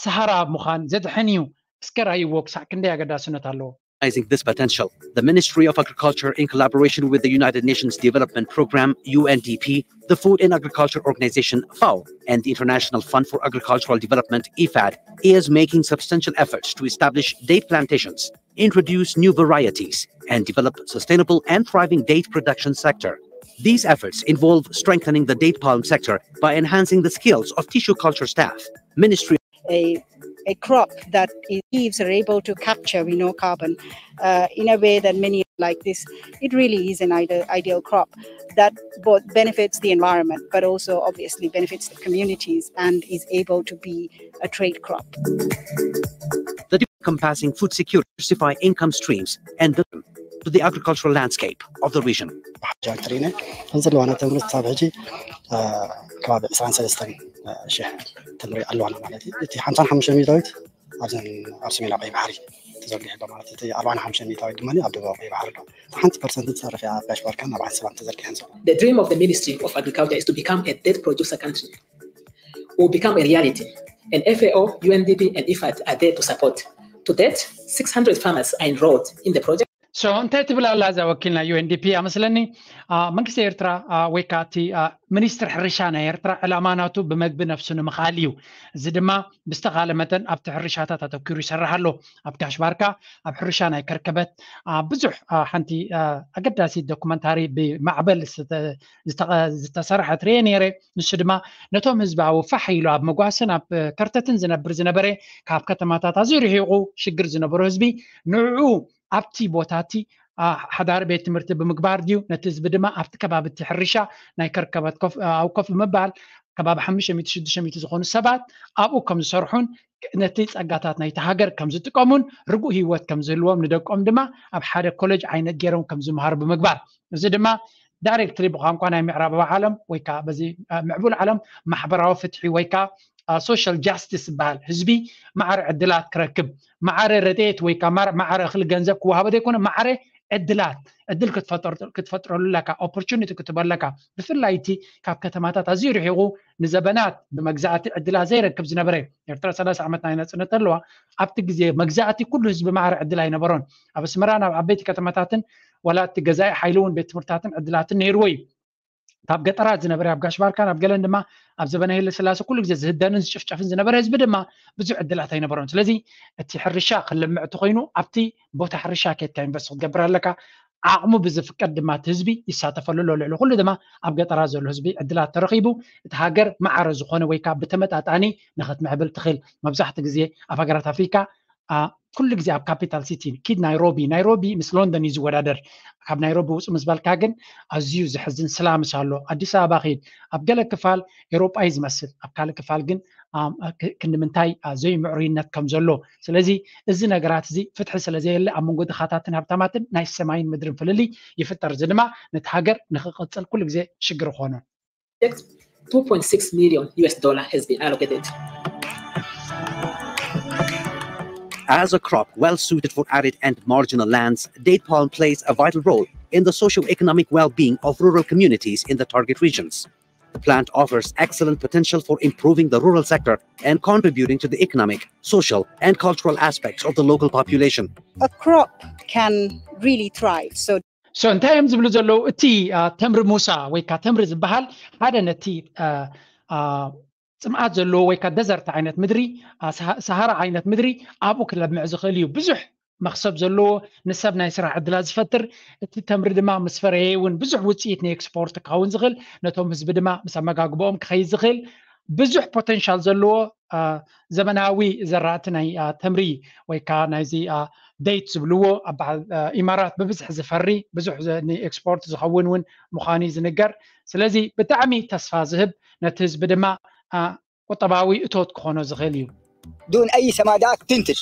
ሰሃራ ምዃን ዘድሕን እዩ። እስከ ራእይዎ ክሳዕ ክንደይ ኣገዳስነት ኣለዎ። Recognizing this potential, the Ministry of Agriculture, in collaboration with the United Nations Development Programme, U N D P, the Food and Agriculture Organization, FAO, and the International Fund for Agricultural Development, IFAD, is making substantial efforts to establish date plantations, introduce new varieties, and develop sustainable and thriving date production sector. These efforts involve strengthening the date palm sector by enhancing the skills of tissue culture staff, ministry a, a crop that leaves are able to capture, we know, carbon uh, in a way that many like this. It really is an ideal, ideal crop that both benefits the environment, but also obviously benefits the communities and is able to be a trade crop. The encompassing food security, diversify income streams, and the, to the agricultural landscape of the region. ሓጃ ትርኢነ ከም ዘለዋና ተምሪ ክሳብ ሕጂ ከባቢ ዕስራን ሰለስተን ሽሕ ተምሪ ኣለዋና ማለት እዩ። እቲ ሓምሳን ሓሙሽተ ሚእታዊት ኣብዘን ኣብ ሰሜናዊ ቀይ ባሕሪ ተዘርጊሑ ኣሎ ማለት እዩ። እቲ ኣርባዓን ሓሙሽተ ሚእታዊት ድማ ኣብ ደቡብ ቀይ ባሕሪ ኣሎ። ሓንቲ ፐርሰንት ትተርፍ እያ ኣብ ጋሽ ባርካን ኣብ ዓንሰባን ተዘርጊሐን ዘሎ። The dream of the Ministry of Agriculture is to become a date producer country. Will become a reality. And FAO, UNDP, and IFAD are there to support. To date, six hundred farmers are enrolled in the project. So እንታይ ትብል ኣላ እዛ ወኪል ናይ ዩኤንዲፒ? ኣመስለኒ መንግስቲ ኤርትራ ወይ ከዓ እቲ ሚኒስትር ሕርሻ ናይ ኤርትራ ዕላማ ናቱ ብመግቢ ነፍሱ ንምኽኣል እዩ። እዚ ድማ ብዝተኻለ መጠን ኣብቲ ሕርሻታት ኣተኪሩ ይሰርሕ ኣሎ። ኣብ ጋሽ ባርካ ኣብ ሕርሻ ናይ ከርከበት ብዙሕ ሓንቲ ኣገዳሲ ዶኩመንታሪ ብማዕበል ዝተሰርሐ ትርየ ነይረ። ንሱ ድማ ነቶም ህዝቢ ኣብ ፋሕ ኢሉ ኣብ መጓስን ኣብ ከርተትን ዝነብር ዝነበረ ካብ ከተማታት ኣዝዩ ርሒቑ ሽግር ዝነበሮ ህዝቢ ንዕኡ ኣብቲ ቦታ እቲ ሓዳሪ ቤት ትምህርቲ ብምግባር ድዩ ነቲ ህዝቢ ድማ ኣብቲ ከባቢ እቲ ሕርሻ ናይ ከርከበት ኣብ ኮፍ ብምባል ከባቢ ሓሙሽተ ሚእቲ ሽዱሽተ ሚእቲ ዝኾኑ ሰባት ኣብኡ ከም ዝሰርሑን ነቲ ጸጋታት ናይቲ ሃገር ከም ዝጥቀሙን ርጉእ ህይወት ከም ዝህልዎም ንደቆም ድማ ኣብ ሓደ ኮሌጅ ዓይነት ገይሮም ከም ዝመሃሩ ብምግባር እዚ ድማ ዳይሬክትሊ ብቋንቋ ናይ ምዕራባዊ ዓለም ወይ ከዓ በዚ ምዕቡል ዓለም ማሕበራዊ ፍትሒ ወይ ከዓ ሶሻል ጃስቲስ ዝበሃል ህዝቢ ማዕረ ዕድላት ክረክብ ማዕረ ረድኤት ወይ ከዓ ማዕረ እኽሊ ገንዘብ ክወሃቦ ዘይኮነ ማዕረ ዕድላት ዕድል ክትፈጥረሉ ኣለካ ኦፖርቹኒቲ ክትበለካ ብፍላይ እቲ ካብ ከተማታት ኣዝዩ ርሒቑ ንዘበናት ብመግዛእቲ ዕድላት ዘይረክብ ዝነበረ ኤርትራ ሰላሳ ዓመት ናይ ነፅነት ኣለዋ ኣብቲ ግዜ መግዛእቲ ኩሉ ህዝቢ ማዕረ ዕድል ኣይነበሮን ኣብ ኣስመራን ኣብ ዓበይቲ ከተማታትን ዋላ እቲ ገዛኢ ሓይሊ እውን ቤት ትምህርታትን ዕድላትን ነይርዎ እዩ ካብ ገጠራት ዝነበረ ኣብ ጋሽ ባርካን ኣብ ገለን ድማ ኣብ ዘበነ ሄለ ስላሴ ኩሉ ግዜ ዝህደንን ዝጭፍጨፍን ዝነበረ ህዝቢ ድማ ብዙሕ ዕድላት ኣይነበሮን ስለዚ እቲ ሕርሻ ክልምዕ እቲ ኮይኑ ኣብቲ ቦታ ሕርሻ ኬድካ ኢንቨስት ክትገብር ኣለካ ዓቕሙ ብዝፍቀድ ድማ እቲ ህዝቢ ይሳተፈሉ ኣሎ ልዕሊ ኩሉ ድማ ኣብ ገጠራት ዘሎ ህዝቢ ዕድላት ተረኺቡ እቲ ሃገር ማዕረ ዝኾነ ወይ ከዓ ብተመጣጣኒ ንኽትምዕብል ትኽእል መብዛሕቲ ግዜ ኣብ ሃገራት ኣፍሪካ ኩሉ ግዜ ኣብ ካፒታል ሲቲ ኪድ ናይሮቢ ናይሮቢ ምስ ሎንደን እዩ ዝወዳደር ካብ ናይሮቢ ውፁ ምስ በልካ ግን ኣዝዩ ዘሕዝን ስላምስ ኣሎ ኣዲስ ኣበባ ኪድ ኣብ ገለ ክፋል ኤሮጳ እዩ ዝመስል ኣብ ካልእ ክፋል ግን ክንዲ ምንታይ ዘይምዕሩይነት ከም ዘሎ ስለዚ እዚ ነገራት እዚ ፍትሒ ስለ ዘየለ ኣብ መንጎ ድኻታትን ሃብታማትን ናይ ሰማይን ምድርን ፍልልይ ይፍጠር እዚ ድማ ነቲ ሃገር ንክቕፅል ኩሉ ግዜ ሽግር ይኾኖ two point six million U S dollar has been allocated. As a crop well suited for arid and marginal lands, date palm plays a vital role in the socio-economic well-being of rural communities in the target regions. The plant offers excellent potential for improving the rural sector and contributing to the economic, social, and cultural aspects of the local population. A crop can really thrive. So so እንታይ እዮም ዝብሉ ዘለዉ እቲ ተምሪ ሙሳ ወይ ካ ተምሪ ዝበሃል ሓደ ነቲ ፅምኣት ዘለዎ ወይ ካ ደዘርት ዓይነት ምድሪ ሰሃራ ዓይነት ምድሪ ኣብኡ ክለምዕ ዝኽእል እዩ ብዙሕ መክሰብ ዘለዎ ንሰብ ናይ ስራሕ ዕድላት ዝፈጥር እቲ ተምሪ ድማ ምስ ፈረየ እውን ብዙሕ ውፅኢት ንኤክስፖርት ክኸውን ዝኽእል ነቶም ህዝቢ ድማ ምስ ኣመጋግቦኦም ክኸይድ ዝኽእል ብዙሕ ፖቴንሻል ዘለዎ ዘመናዊ ዘራእቲ ናይ ተምሪ ወይ ከዓ ናይዚ ዴት ዝብልዎ ኣብ በዓል ኢማራት ብብዝሒ ዝፈሪ ብዙሕ ንኤክስፖርት ዝኸውን እውን ምዃኑ ዝንገር ስለዚ ብጣዕሚ ተስፋ ዝህብ ነቲ ህዝቢ ድማ ቁጠባዊ እቶት ክኾኖ ዝኽእል እዩ دون أي سمادات تنتج.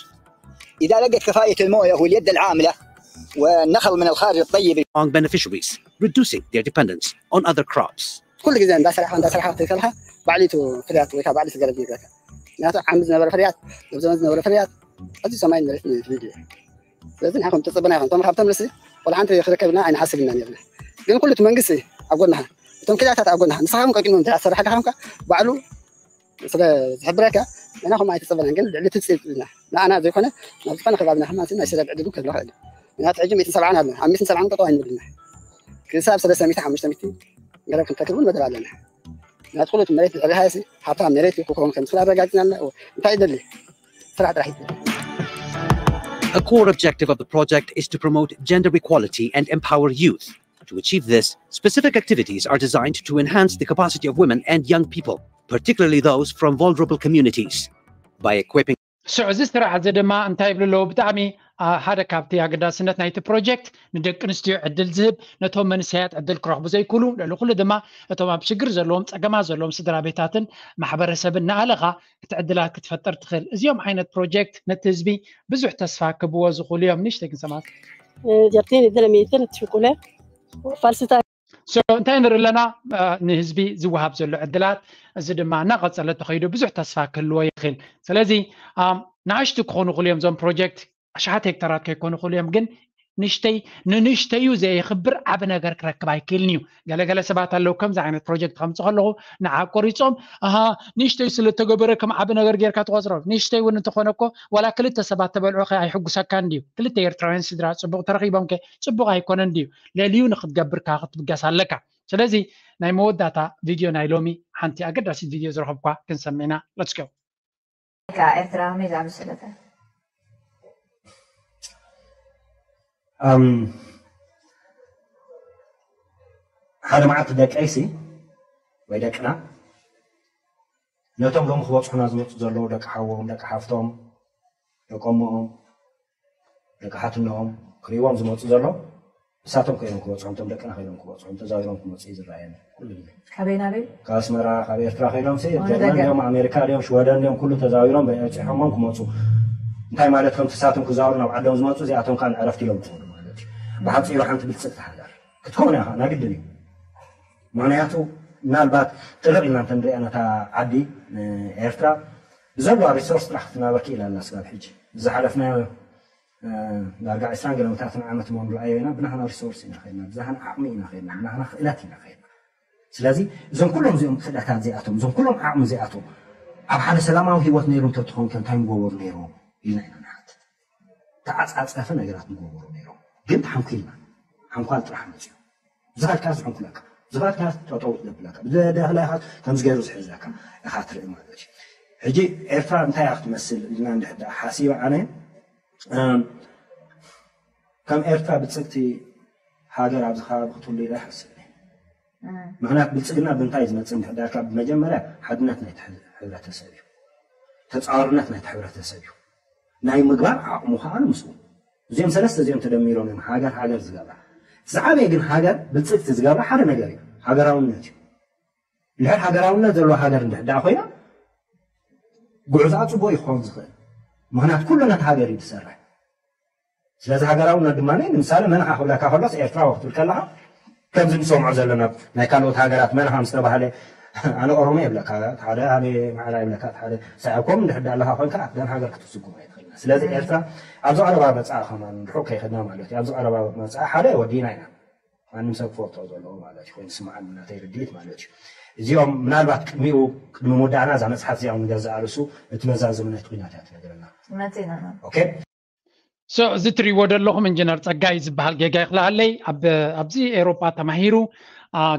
إذا لقت كفاءة الموية واليد العاملة والنخل من الخارج الطيب. Among beneficiaries, reducing their dependence on other crops. ኩሉ ግዜ እንዳሰራሕካ እንዳሰራሕካ ተይሰራሕካ ባዕሊቱ ፍርያት ወይ ከዓ ባዕሊቱ ገለ ጌጋካ ምክንያቱ ዓሚ ዝነበረ ፍርያት ኣብ ዘመን ዝነበረ ፍርያት ኣዚ ሰማይን መሬትን እዩ ፍልልዩ ስለዚ ንዓኹም ተፀበና ኢኹም እቶም ሃብቶም ንስ ወላ ሓንቲ ክረከብና ኣይንሓስብ ኢና ነርና ግን ኩሉ እቲ መንግስቲ ኣብ ጎንኻ እቶም ክልያታት ኣብ ጎንኻ ንስኻ እውን ቀቂድሞም እንተ ኣሰራሕካ ኸምካ ባዕሉ ስለ ዝሕብረካ ንሕና ከምኡ ኣይተጸበናን፣ ግን ልዕሊ እቲ ጽል ኢና። ንዓና ዘይኮነ ናብ ዝኾነ ከባብና ከማን ናይ ሰደድ ዕድል ክህሉ ይኽእል እዩ። ምክንያቱ ሕጂ ሚእትን ሰብዓን ኣሎ፣ ኣብ ሚእትን ሰብዓን ጠጠው ኣይንብልና። ክሳብ ሰለስተ ሚእቲ፣ ሓሙሽተ ሚእቲ ገረብ ክንተክል እውን መደብ ኣለና። ምክንያቱ ኩሉ እቲ መሬት ድሕሪ ሃሲ ሃብታም መሬት እዩ ክኸውን ከም ዝኽእል ኣረጋጊጽና ኣለና። እንታይ ይደሊ? ስራሕ ጥራሕ ይደሊ። A core objective of the project is to promote gender equality and empower youth. To achieve this, specific activities are designed to enhance the capacity of women and young people, particularly those from vulnerable communities, by equipping ስዑ እዚ ስራሕ እዚ ድማ እንታይ ይብሉ ኣለዉ? ብጣዕሚ ሓደ ካብቲ ኣገዳስነት ናይቲ ፕሮጀክት ንደቂ ኣንስትዮ ዕድል ዝህብ፣ ነቶም መንእሰያት ዕድል ክረኽቡ ዘይክእሉ፣ ልዕሊ ኩሉ ድማ እቶም ኣብ ሽግር ዘለዎም፣ ጸገማት ዘለዎም ስድራ ቤታትን ማሕበረሰብን እናኣለኻ እቲ ዕድላት ክትፈጥር ትኽእል። እዚኦም ዓይነት ፕሮጀክት ነቲ ህዝቢ ብዙሕ ተስፋ ክብዎ ዝኽእሉ እዮም። ንእሽተይ ክንሰማዕ። Jartiin iddana miitan shukule falsita So እንታይ ንርኢ ኣለና? ንህዝቢ ዝወሃብ ዘሎ ዕድላት፣ እዚ ድማ እናቐጸለ ተኸይዱ ብዙሕ ተስፋ ክህልዎ ይኽእል። ስለዚ ንኣሽቱ ክኾኑ ክእሉ እዮም እዞም ፕሮጀክት፣ ኣሽሓት ሄክታራት ከይኮኑ ክእሉ እዮም፣ ግን ንሽተይ ንንሽተዩ ዘየኽብር ዓቢ ነገር ክረክብ ኣይክእልን እዩ። ገለገለ ሰባት ኣለዉ ከምዚ ዓይነት ፕሮጀክት ከምጽእ ከለኹ ንዓ ቆሪጾም ኣሃ ንሽተይ ስለ ተገበረ ከም ዓቢ ነገር ጌርካ ትቆጽሮ። ንሽተይ እውን እንተኾነ እኮ ዋላ ክልተ ሰባት ተበልዑ ከ ኣይሕጉሰካን ድዩ? ክልተ ኤርትራውያን ስድራ ጽቡቕ ተረኺቦም ከ ጽቡቕ ኣይኮነን ድዩ? ለልዩ ንክትገብር ከኣ ክትብገስ ኣለካ። ስለዚ ናይ መወዳእታ ቪድዮ ናይ ሎሚ ሓንቲ ኣገዳሲት ቪድዮ ዝረኸብኳ ክንሰምዕ ኢና። Let's go። ከኣ ኤርትራ ከመይ ዝኣመሰለት እያ? ኣም፣ ሓደ መዓልቲ ደቀይሲ ወይ ደቅና ነቶም ሎሚ ክበፅሑና ዝመፁ ዘለዉ ደቂ ሓዎም፣ ደቂ ሓፍቶም፣ ደቂ እሞኦም፣ ደቂ ሓትኖኦም ክሪእዎም ዝመፁ ዘለዉ ንሳቶም ከይዶም ክበፅሖም፣ እቶም ደቅና ከይዶም ክበፅሖም፣ ተዛዊሮም ክመፁ እዩ ዝረኣየኒ ኩሉ ግዜ። ካበይ ናበይ? ካብ ኣስመራ፣ ካብ ኤርትራ ከይዶም ሲ ወደ ጀርመን ደገ። ድዮም ኣሜሪካ ድዮም ሽወደን ድዮም ኩሉ ተዛዊሮም በፂሖሞም ክመፁ። እንታይ ማለት ከም ንሳቶም ክዛወሩ ናብ ዓዶም ዝመፁ እዚኣቶም ከዓ ንዕረፍቲ ኢሎም ክኸዱ ማለት እዩ። ብሓፂሩ ሓንቲ ብልፅግቲ ሃገር ክትከውን እያ፣ ናይ ግድን እዩ። ምክንያቱ ምናልባት ጥልቕ ኢልና እንተንሪኣ ነታ ዓዲ ኤርትራ ብዘለዋ ሪሶርስ ጥራሕ ክትናበር ክኢላ ኣላ ስጋብ ሕጂ። ዝሓለፍናዮ ዳርጋ ዕስራን ገለ ምእታትን ዓመት እሞ ንረኣዮ ኢና። ብናህና ሪሶርስ ኢና ከድና፣ ብናህና ዓቕሚ ኢና ከድና፣ ብናህና ክእለት ኢና ከድና። ስለዚ እዞም ኩሎም እዚኦም ክእለታት እዚኣቶም፣ እዞም ኩሎም ዓቕሚ እዚኣቶም ኣብ ሓደ ሰላማዊ ህይወት ነይሩ እንተትኾን ከ እንታይ ምገበሩ ነይሮም ኢልና ኢና ንሓትት። ተዓጻጸፈ ነገራት ምገበሩ ነይሮም፣ ግን ተሓንኩልና። ሓንኳል ጥራሕ መፅዩ። ዝኸድካ ዝሕንኩለካ፣ ዝኸድካ ጠጠው ዘብለካ፣ ብደህላይካ ከምዚ ገይሩ ዝሕዘካ ኢኻ ትርኢ ማለት እዩ። ሕጂ ኤርትራ እንታይ እያ ክትመስል ኢልና እንድሕር ደኣ ሓሲበ ኣነ ከም ኤርትራ ብልፅግቲ ሃገር ኣብዚ ከባቢ ክትህሉ ኢለ ኣይሓስብን እየ። ምክንያት ብልፅግና ብምንታይ እዩ ዝመፅእ እንድሕር ዳርካ ብመጀመርያ ሓድነት ናይቲ ሕብረተሰብ እዩ። ተፃዋርነት ናይቲ ሕብረተሰብ እዩ። ናይ ምግባር ዓቕሙ ከዓ ምስኡ። እዚኦም ሰለስተ እዚኦም ተደሚሮም እዮም ሃገር ሃገር ዝገብራ። ዝዓበየ ግን ሃገር ብልፅግቲ ዝገብራ ሓደ ነገር እዩ፣ ሃገራውነት እዩ። እንድሕር ሃገራውነት ዘለዎ ሃገር እንድሕር ደኣ ኮይና ጉዕዞኣ ፅቡቅ እዩ ክኸውን ዝኽእል። ምክንያት ኩሉ ነቲ ሃገር እዩ ዝሰርሕ። ስለዚ ሃገራውነት ድማ ንምሳሌ መን ኢኻ ክብለካ ከሎስ ኤርትራዊ ክትብል ከለኻ ከምዚ ንሰምዖ ዘለና ናይ ካልኦት ሃገራት መን ኢኻ ምስ ተባህለ ኣነ ኦሮሞ የብለካ ሓደ ኣነ ማዕራ የብለካ ሓደ ሳያኮም እንድሕር ኣለኻ ኮይንካ ኣፍደን ሃገር ክትስጉም ኣይትኽእልና። ስለዚ ኤርትራ ኣብዚ ቀረባ መፅኣ ከማን ርሑቅ ከይኸድና ማለት እዩ። ኣብዚ ቀረባ መፅኣ ሓደ ወዲና ኢና ማንም ሰብ ክፈልጦ ዘለዎ ማለት እዩ። ኮይኑ ስምዓኒ ናተይ ርድኢት ማለት እዩ። እዚኦም ምናልባት ቅድሚኡ ቅድሚ ምውዳእና እዛ መፅሓፍ እዚኣ እውን ገዛ ኣርሱ እቲ መዛዘሚ ናይቲ ኩናት እያ ትነግረና። እውነት ኢና። ኦኬ So እዚ ትሪእዎ ዘለኹም ኢንጂነር ጸጋይ ዝበሃል ጌጋ ይኽልኣለይ ኣብ ኣብዚ ኤውሮጳ ተማሂሩ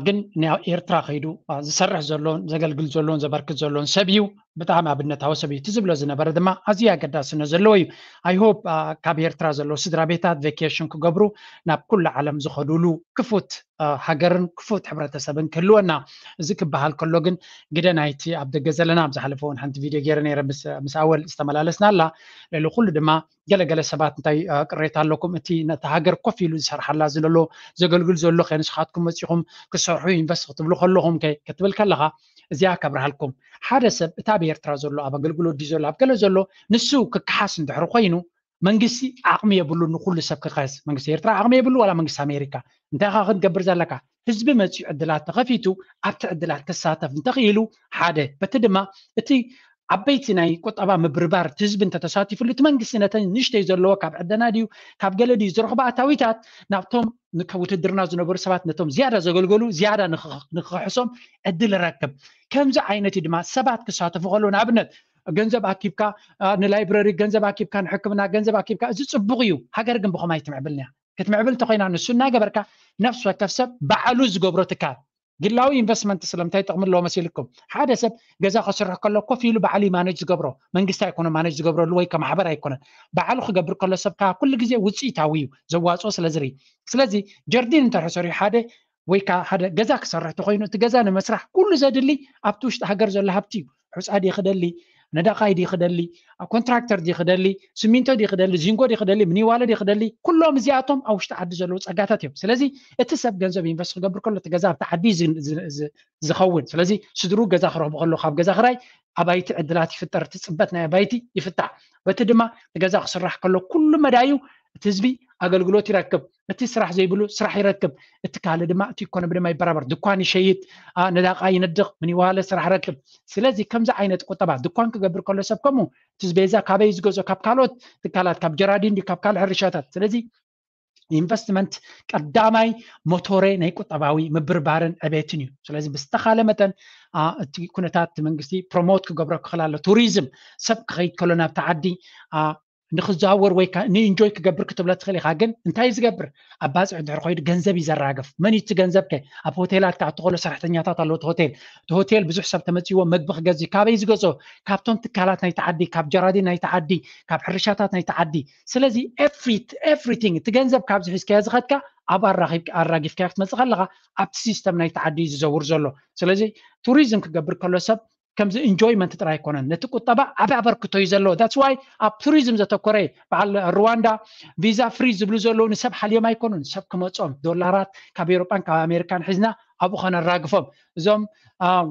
ግን ናብ ኤርትራ ከይዱ ዝሰርሕ ዘሎን ዘገልግል ዘሎን ዘበርክት ዘሎን ሰብ እዩ። ብጣዕሚ ኣብነታዊ ሰብ እዩ። እቲ ዝብሎ ዝነበረ ድማ ኣዝዩ ኣገዳስነት ዘለዎ እዩ። I hope ካብ ኤርትራ ዘለዉ ስድራ ቤታት ቬኬሽን ክገብሩ ናብ ኩሉ ዓለም ዝኸዱሉ ክፉት ሃገርን ክፉት ሕብረተሰብን ክህልወና። እዚ ክበሃል ከሎ ግን ግደ ናይቲ ኣብ ደገ ዘለና ኣብ ዝሓለፈ እውን ሓንቲ ቪድዮ ገይረ ነይረ ምስ ኣወል ዝተመላለስና ኣላ። ልዕሊ ኩሉ ድማ ገለገለ ሰባት እንታይ ቅሬታ ኣለኩም? እቲ ነቲ ሃገር ኮፍ ኢሉ ዝሰርሓላ ዘሎ ዘገልግል ዘሎ ከ ንስኻትኩም መፂኹም ክሰርሑ ኢንቨስት ክትብሉ ከለኹም ከ ክትብል ከለኻ እዚኣ ከብርሃልኩም። ሓደ ሰብ እቲ ኣብ ኤርትራ ዘሎ ኣብ ኣገልግሎት ድዩ ዘሎ ኣብ ገለ ዘሎ ንሱ ክከሓስ እንድሕሪ ኮይኑ መንግስቲ ዓቕሚ የብሉ ንኩሉ ሰብ ክኸስ። መንግስቲ ኤርትራ ዓቕሚ የብሉ ዋላ መንግስቲ ኣሜሪካ። እንታይ ኢኻ ክትገብር ዘለካ? ህዝቢ መፂኡ ዕድላት ተኸፊቱ ኣብቲ ዕድላት ክሳተፍ እንተኽኢሉ ሓደ። በቲ ድማ እቲ ዓበይቲ ናይ ቁጠባ ምብርባር እቲ ህዝቢ እንተተሳቲፍሉ እቲ መንግስቲ ነተን ንእሽተይ ዘለዎ ካብ ዕደና ድዩ ካብ ገለ ድዩ ዝረኽቦ ኣታዊታት ናብቶም ውትድርና ዝነበሩ ሰባት ነቶም ዝያዳ ዘገልገሉ ዝያዳ ንክኽሕሶም ዕድል ረክብ። ከምዚ ዓይነት እዩ ድማ ሰባት ክሳተፉ ከለዉ ንኣብነት ገንዘብ ኣኪብካ ንላይብረሪ፣ ገንዘብ ኣኪብካ ንሕክምና፣ ገንዘብ ኣኪብካ፣ እዚ ፅቡቕ እዩ። ሃገር ግን ብኸማይ ትምዕብልና ክትምዕብል እንተኮይና፣ ንሱ እናገበርካ ነፍሲ ወከፍ ሰብ ባዕሉ ዝገብሮ ትካል ግላዊ ኢንቨስትመንት ስለምንታይ ይጠቕሚ ኣለዎ መሲልኩም? ሓደ ሰብ ገዛ ክስርሕ ከሎ ኮፍ ኢሉ ባዕሉ ማነጅ ዝገብሮ፣ መንግስቲ ኣይኮነ ማነጅ ዝገብረሉ ወይ ከማሕበር ኣይኮነን። ባዕሉ ክገብር ከሎ ሰብ ከዓ ኩሉ ግዜ ውፅኢታዊ እዩ፣ ዘዋፅኦ ስለ ዝርኢ። ስለዚ ጀርዲን እንተሰሪሑ ሓደ ወይ ከዓ ሓደ ገዛ ክሰርሕ ተኮይኑ፣ እቲ ገዛ ንምስራሕ ኩሉ ዘድሊ ኣብቲ ውሽጢ ሃገር ዘሎ ሃብቲ እዩ። ሑፃ ድዩ ክደሊ፣ ነዳቃይ ድዩ ክደሊ፣ ኮንትራክተር ድዩ ክደሊ፣ ሲሚንቶ ድዩ ክደሊ፣ ዚንጎ ድዩ ክደሊ፣ ምኒዋለ ድዩ ክደሊ፣ ኩሎም እዚኣቶም ኣብ ውሽጢ ዓዲ ዘለዉ ፀጋታት እዮም። ስለዚ እቲ ሰብ ገንዘብ ኢንቨስት ክገብር ከሎ እቲ ገዛ ኣብቲ ዓዲ ዝኸውን። ስለዚ ስድሩ ገዛ ክረኽቡ ከሎ ካብ ገዛ ክራይ ኣባይቲ ዕድላት ይፍጠር፣ እቲ ፅበት ናይ ኣባይቲ ይፍታሕ። በቲ ድማ እቲ ገዛ ክስራሕ ከሎ ኩሉ መዳዩ እቲ ህዝቢ ኣገልግሎት ይረክብ፣ እቲ ስራሕ ዘይብሉ ስራሕ ይረክብ፣ እቲ ካልእ ድማ እቲ ኢኮኖሚ ድማ ይበራበር። ድኳን ይሸይጥ፣ ነዳቃ ይነድቕ፣ ምኒዋለ ስራሕ ረክብ። ስለዚ ከምዚ ዓይነት ቁጠባ ድኳን ክገብር ከሎ ሰብ ከምኡ እቲ ዝበዛ ካበይ ዝገዝኦ? ካብ ካልኦት ትካላት፣ ካብ ጀራዲን ድዩ ካብ ካልእ ሕርሻታት? ስለዚ ኢንቨስትመንት ቀዳማይ ሞቶሬ ናይ ቁጠባዊ ምብርባርን ዕቤትን እዩ። ስለዚ ብዝተኻለ መጠን እቲ ኩነታት መንግስቲ ፕሮሞት ክገብሮ ክኽእል ኣሎ። ቱሪዝም ሰብ ክኸይድ ከሎ ናብቲ ዓዲ ንክዘዋወር ወይ ንኢንጆይ ክገብር ክትብሎ ትኽእል ኢኻ። ግን እንታይ ዝገብር? ኣብ ባፅዕ ድሕሪ ኮይዱ ገንዘብ እዩ ዘራግፍ። መን እዩ እቲ ገንዘብ ከ? ኣብ ሆቴላት ክኣቱ ከሎ ሰራሕተኛታት ኣለዎ። እቲ ሆቴል እቲ ሆቴል ብዙሕ ሰብ ተመፅዎ መግቢ ክገዝእ ካበይ ዝገዝኦ? ካብቶም ትካላት ናይቲ ዓዲ፣ ካብ ጀራዲን ናይቲ ዓዲ፣ ካብ ሕርሻታት ናይቲ ዓዲ። ስለዚ ኤቭሪቲንግ እቲ ገንዘብ ካብዚ ሒዝካዮ ዝኸድካ ኣብ ኣራጊፍካዮ ክትመፅእ ከለኻ ኣብቲ ሲስተም ናይቲ ዓዲ እዩ ዝዘውር ዘሎ። ስለዚ ቱሪዝም ክገብር ከሎ ሰብ ከምዚ ኢንጆይመንት ጥራይ ኣይኮነን፣ ነቲ ቁጠባ ዓቢ ኣበርክቶ እዩ ዘለዎ። ዳትስ ዋይ ኣብ ቱሪዝም ዘተኮረ በዓል ሩዋንዳ ቪዛ ፍሪ ዝብሉ ዘለዉ ንሰብ ሓልዮም ኣይኮኑን፣ ሰብ ክመጾም ዶላራት ካብ ኤውሮጳን ካብ ኣሜሪካን ሒዝና ኣብኡ ከነራግፎም። እዞም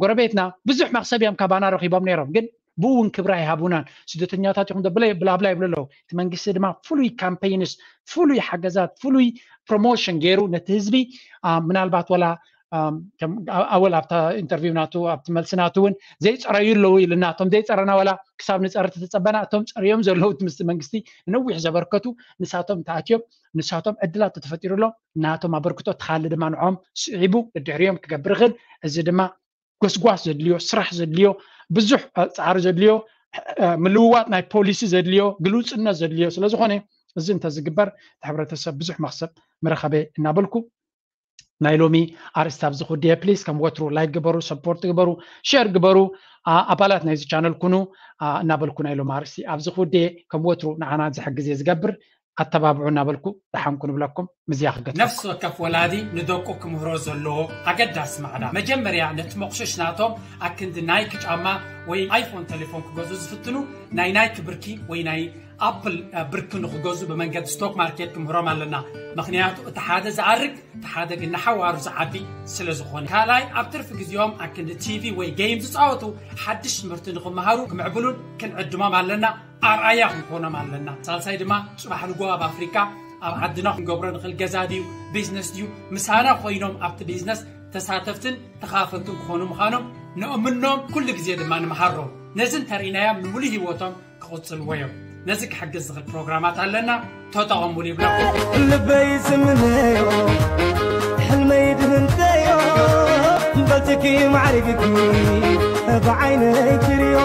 ጎረቤትና ብዙሕ መክሰብ እዮም ካባና ረኺቦም ነይሮም፣ ግን ብኡ እውን ክብሪ ኣይሃቡናን። ስደተኛታት ይኹም ብላብላ ይብሉ ኣለዉ። እቲ መንግስቲ ድማ ፍሉይ ካምፔይንስ፣ ፍሉይ ሓገዛት፣ ፍሉይ ፕሮሞሽን ገይሩ ነቲ ህዝቢ ምናልባት ወላ ኣወል ኣብታ ኢንተርቪው ናቱ ኣብቲ መልሲ ናቱ እውን ዘይፀረዩ ኣለዉ ኢልና፣ እቶም ዘይፀረና ዋላ ክሳብ ንፀሪ ተፀበና፣ እቶም ፀርዮም ዘለዉ እቲ ምስቲ መንግስቲ ንነዊሕ ዘበርከቱ ንሳቶም እንተኣትዮም ንሳቶም ዕድላት ተፈጢሩሎም ናቶም ኣበርክቶ ተኻሊ ድማ ንዖም ስዒቡ ድድሕሪዮም ክገብር ይኽእል። እዚ ድማ ጎስጓስ ዘድልዮ፣ ስራሕ ዘድልዮ፣ ብዙሕ ፃዕሪ ዘድልዮ፣ ምልውዋጥ ናይ ፖሊሲ ዘድልዮ፣ ግልውፅነት ዘድልዮ ስለዝኾነ እዚ እንተዝግበር እቲ ሕብረተሰብ ብዙሕ መክሰብ ምረኸበ እናበልኩ ናይ ሎሚ ኣርእስቲ ኣብዚ ክውድየ። ፕሊስ ከም ወትሩ ላይክ ግበሩ፣ ሰፖርት ግበሩ፣ ሸር ግበሩ፣ ኣባላት ናይዚ ቻነል ኩኑ እናበልኩ ናይ ሎሚ ኣርእስቲ ኣብዚ ክውድየ። ከም ወትሩ ንዓና ዝሕግዝ እየ ዝገብር፣ ኣተባብዑ እናበልኩ ደሓንኩ ንብለኩም። ምዝያ ክገትኩም። ነፍሲ ወከፍ ወላዲ ንደቁ ክምህሮ ዘለዎ ኣገዳሲ ማዕዳ መጀመርያ ነቲ መቑሸሽ ናቶም ኣክንዲ ናይክ ጫማ ወይ ኣይፎን ቴሌፎን ክገዙ ዝፍትኑ ናይ ናይክ ብርኪ ወይ ናይ ኣፕል ብርኪ ንክገዙ ብመንገዲ ስቶክ ማርኬት ክምህሮም ኣለና። ምክንያቱ እቲ ሓደ ዝኣርግ እቲ ሓደ ግን ንሓዋሩ ዝዓቢ ስለ ዝኾነ። ካልኣይ ኣብ ትርፊ ግዜኦም ኣክንዲ ቲቪ ወይ ጌም ዝፃወቱ ሓድሽ ትምህርቲ ንክመሃሩ ክምዕብሉን ክንዕድሞም ኣለና። ኣርኣያ ክንኮኖም ኣለና። ሳልሳይ ድማ ፅባሕ ንጎ ኣብ ኣፍሪካ ኣብ ዓድና ክንገብሮ ንኽእል ገዛ ድዩ ቢዝነስ ድዩ ምሳና ኮይኖም ኣብቲ ቢዝነስ ተሳተፍትን ተኻፈልትን ክኾኑ ምዃኖም ንእምኖም ኩሉ ግዜ ድማ ንምሃሮም። ነዚ እንተርኢናዮም ንምሉእ ህይወቶም ክቕፅልዎ እዮም። ነዚ ክሕግዝ ዝኽእል ፕሮግራማት ኣለና፣ ተጠቐሙሉ ይብለኩም። ልበይ ዝምነዮ ሕልመይ ድህንተዮ በልትኪ ማዕሪግኪ ብዓይነይ ክርዮ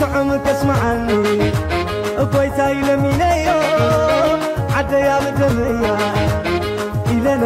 ጥዑም ከስምዓኒ ጎይታይ ለሚነዮ ዓደያ ብደምያ ኢለነ